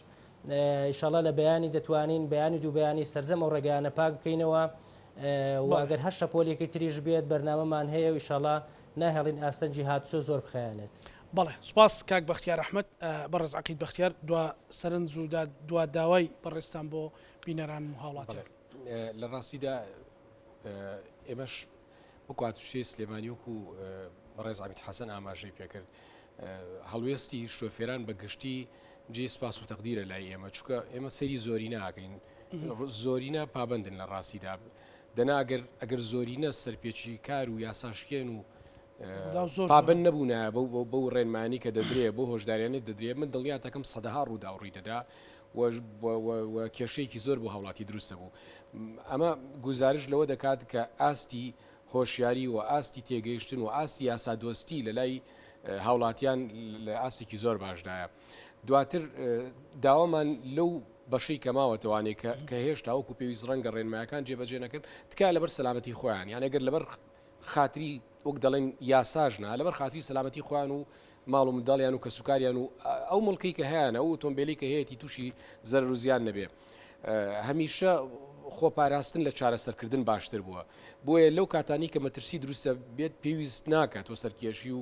ئیشەڵا لە بەیانی دەتوانین بەیانی دوو بەیانی سەرجەم ئەو ڕێگایانە پاک بکەینەوە و ئەگەر هەر شەپۆلێکی تریش بێت بەرنامەمان هەیە و ئیشەڵا ناهێڵین ئاستەنگی هاتوچۆ زۆر بخایەنێت. بەڵێ سوپاس کاک بەختیار ئەحمەد، بەڕێز عەقید بەختیار دوا سەرنج و دوا داوای بەڕێزتان بۆ بینەران و هاوڵاتیان. لە ڕاستیدا ئێمەش وەکو هاتوچۆی سلێمانی وەکو بەڕێز عەمید حەسەن ئاماژەی پێکرد هەڵوێستی شۆفێران بە گشتی جێی سپاس و تەقدیرە لای ئێمە چونکە ئێمە سەیری زۆری ناکەین. زۆرینە پابندن لە ڕاستیدا دەنا ئەگەر ئەگەر زۆرینە سەرپێچی کار و یاساشکێن و پابند نەبوونایە بەو ڕێنمایانی کە دەدرێ بۆ هۆشداریانە دەدرێ من دڵنیاتەکەم سەدەها ڕوودا و ڕووی دەدا و کێشەیەکی زۆر بۆ هاوڵاتی دروستە بوو ئەمە گوزارش لەوە دەکات کە ئاستی هۆشیاری و ئاستی تێگەیشتن و ئاستی یاسادۆستی لە لای هاوڵاتیان لە ئاستێکی زۆر باشدایە دواتر داوامان لەو بەشەی کە ماوەتەوانێ کە کە هێشتا وەکو پێویست ڕەنگە ڕێنمایەکان جێبەجێ نەکەن تکایە لەبەر سەلامەتی خۆیان یان ئەگەر لەبەر خاتری وەک دەڵێن یاساش نا لەبەر خاتری سەلامەتی خۆیان و ماڵ و منداڵیان و کەسوکاریان و ئەو مڵکی کە هەیانە ئەو ئۆتۆمبیلی کە هەیەی تووشی زەرەر و زیان نەبێ هەمیشە خۆپاراستن لە چارەسەرکردن باشتر بووە بۆیە لەو کاتانی کە مەترسی دروستە بێت پێویست ناکات تۆ سەرکێشی و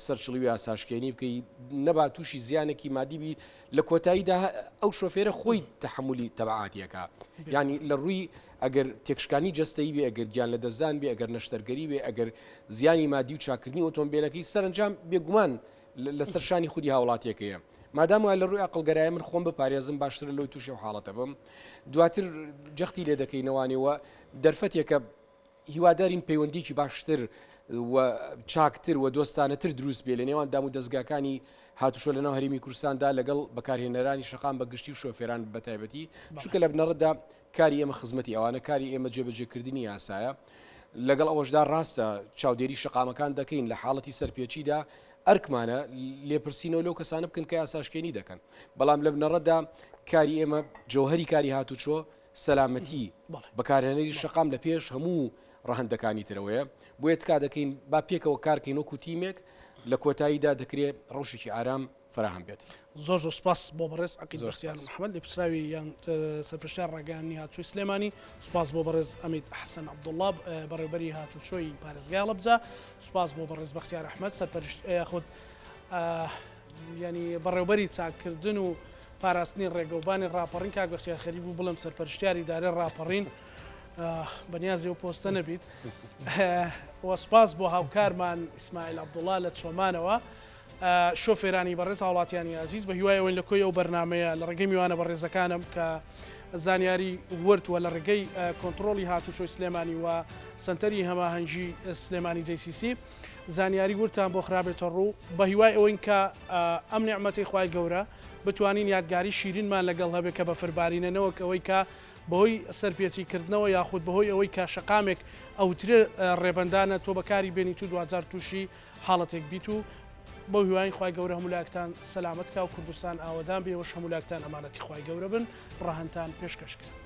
سەرچڵی و یاساشکێنی بکەی نەبا تووشی زیانێکی مادی بی لە کۆتاییدا ئەو شۆفێرە خۆی تەحملی تەبعاتیەکە ینی لە ڕووی ئەگەر تێکشکانی جەستەیی بێ ئەگەر گیان لە دەستدان بێ ئەگەر نەشتەرگەری بێ ئەگەر زیانی مادی و چاکردنی ئۆتۆمبیلەکەی سەرنجام بێگومان لەسەر شانی خودی هاوڵاتیەکەیە مادام وایە لە ڕووی ئەقڵگەرایە من خۆم بپارێزم باشترە لەوەی تووشی ئەو حاڵەتە بم دواتر جەختی لێ دەکەینەوانێ و دەرفەتێکە هیوادارین پەیوەندیکی باشتر و چاکتر و دۆستانەتر دروست بێ لە نێوان دام و دەستگاکانی هاتوچۆ لەناو هەرێمی کوردستاندا لەگەڵ بەکارهێنەرانی شەقام بە گشتی و شۆفێران بە تایبەتی چونکە لە بنەڕەتدا کاری ئێمە خزمەتی ئەوانە کاری ئێمە جێبەجێکردنی یاسایە لەگەڵ ئەوەشدا ڕاستە چاودێری شەقامەکان دەکەین لە حاڵەتی سەرپێچیدا ئەرکمانە لێپرسینەوە لەو کەسانە بکەن کە یاساشکێنی دەکەن بەڵام لە بنەڕەتدا کاری ئێمە جەوهەری کاری هاتوچۆ سەلامەتی بەکارهێنەری شەقام لە پێش هەموو ڕەهەندەکانی ترەوەیە بۆیە تکا دەکەین با پێکەوە کارکەین وەکو تیمێک لە کۆتاییدا دەکرێت ڕەوشێکی ئارام فەراهەم بێت. زۆر زۆر سوپاس بۆ بەڕێز عەقید بەختیار محەمەد لێپرسراوی یان سەرپەرشتیار ڕاگەیاندنی هاتوچۆی سلێمانی، سوپاس بۆ بەڕێز عەمید حەسەن عەبدوڵڵا بەڕێوبەری هاتوچۆی پارێزگای هەڵەبجە، سوپاس بۆ بەڕێز بەختیار ئەحمەد سەرپەرشت یاخود ینی بەڕێوبەری چاککردن و پاراستنی ڕێگەوبانی ڕاپەڕین کاک بەختیار خەریک بوو بڵێم سەرپەرشتیاری ئیدارەی ڕاپەڕین بەنیازی ئەو پۆستە نەبیت و سوپاس بۆ هاوکارمان ئیسماعیل عەبدوڵڵا لە چۆمانەوە. شۆفێرانی بەڕێز هاوڵاتیانی ئازیز بە هیوای ئەوەین لە کۆی ئەو بەرنامەیە لە ڕێگەی میوانە بەڕێزەکانم کە زانیاری ورد وە لە ڕێگەی کۆنتڕۆڵی هاتوچۆی سلێمانی و سەنتەری هەماهەنگی سلێمانی JCC زانیاری وردتان بۆ خرابێتە ڕوو بە هیوای ئەوەین کە ئەم نیعمەتەی خوای گەورە بتوانین یادگاری شیرینمان لەگەڵ هەبێ کە بەفربارینە نەوەک ئەوەی کە بەهۆی سەرپێچی کردنەوە یاخود بەهۆی ئەوەی کە شەقامێک ئەوترێ ڕێبەندانە تۆ بەکاری بێنیت و دواجار تووشی حاڵەتێک بیت و بەو هیوایەین خوای گەورە هەموو لایەکتان سەلامەت کا و کوردستان ئاوەدان بێ ئێوەش هەموو لایەکتان ئەمانەتی خوای گەورە بن ڕەهەندتان پێشکەش کرا.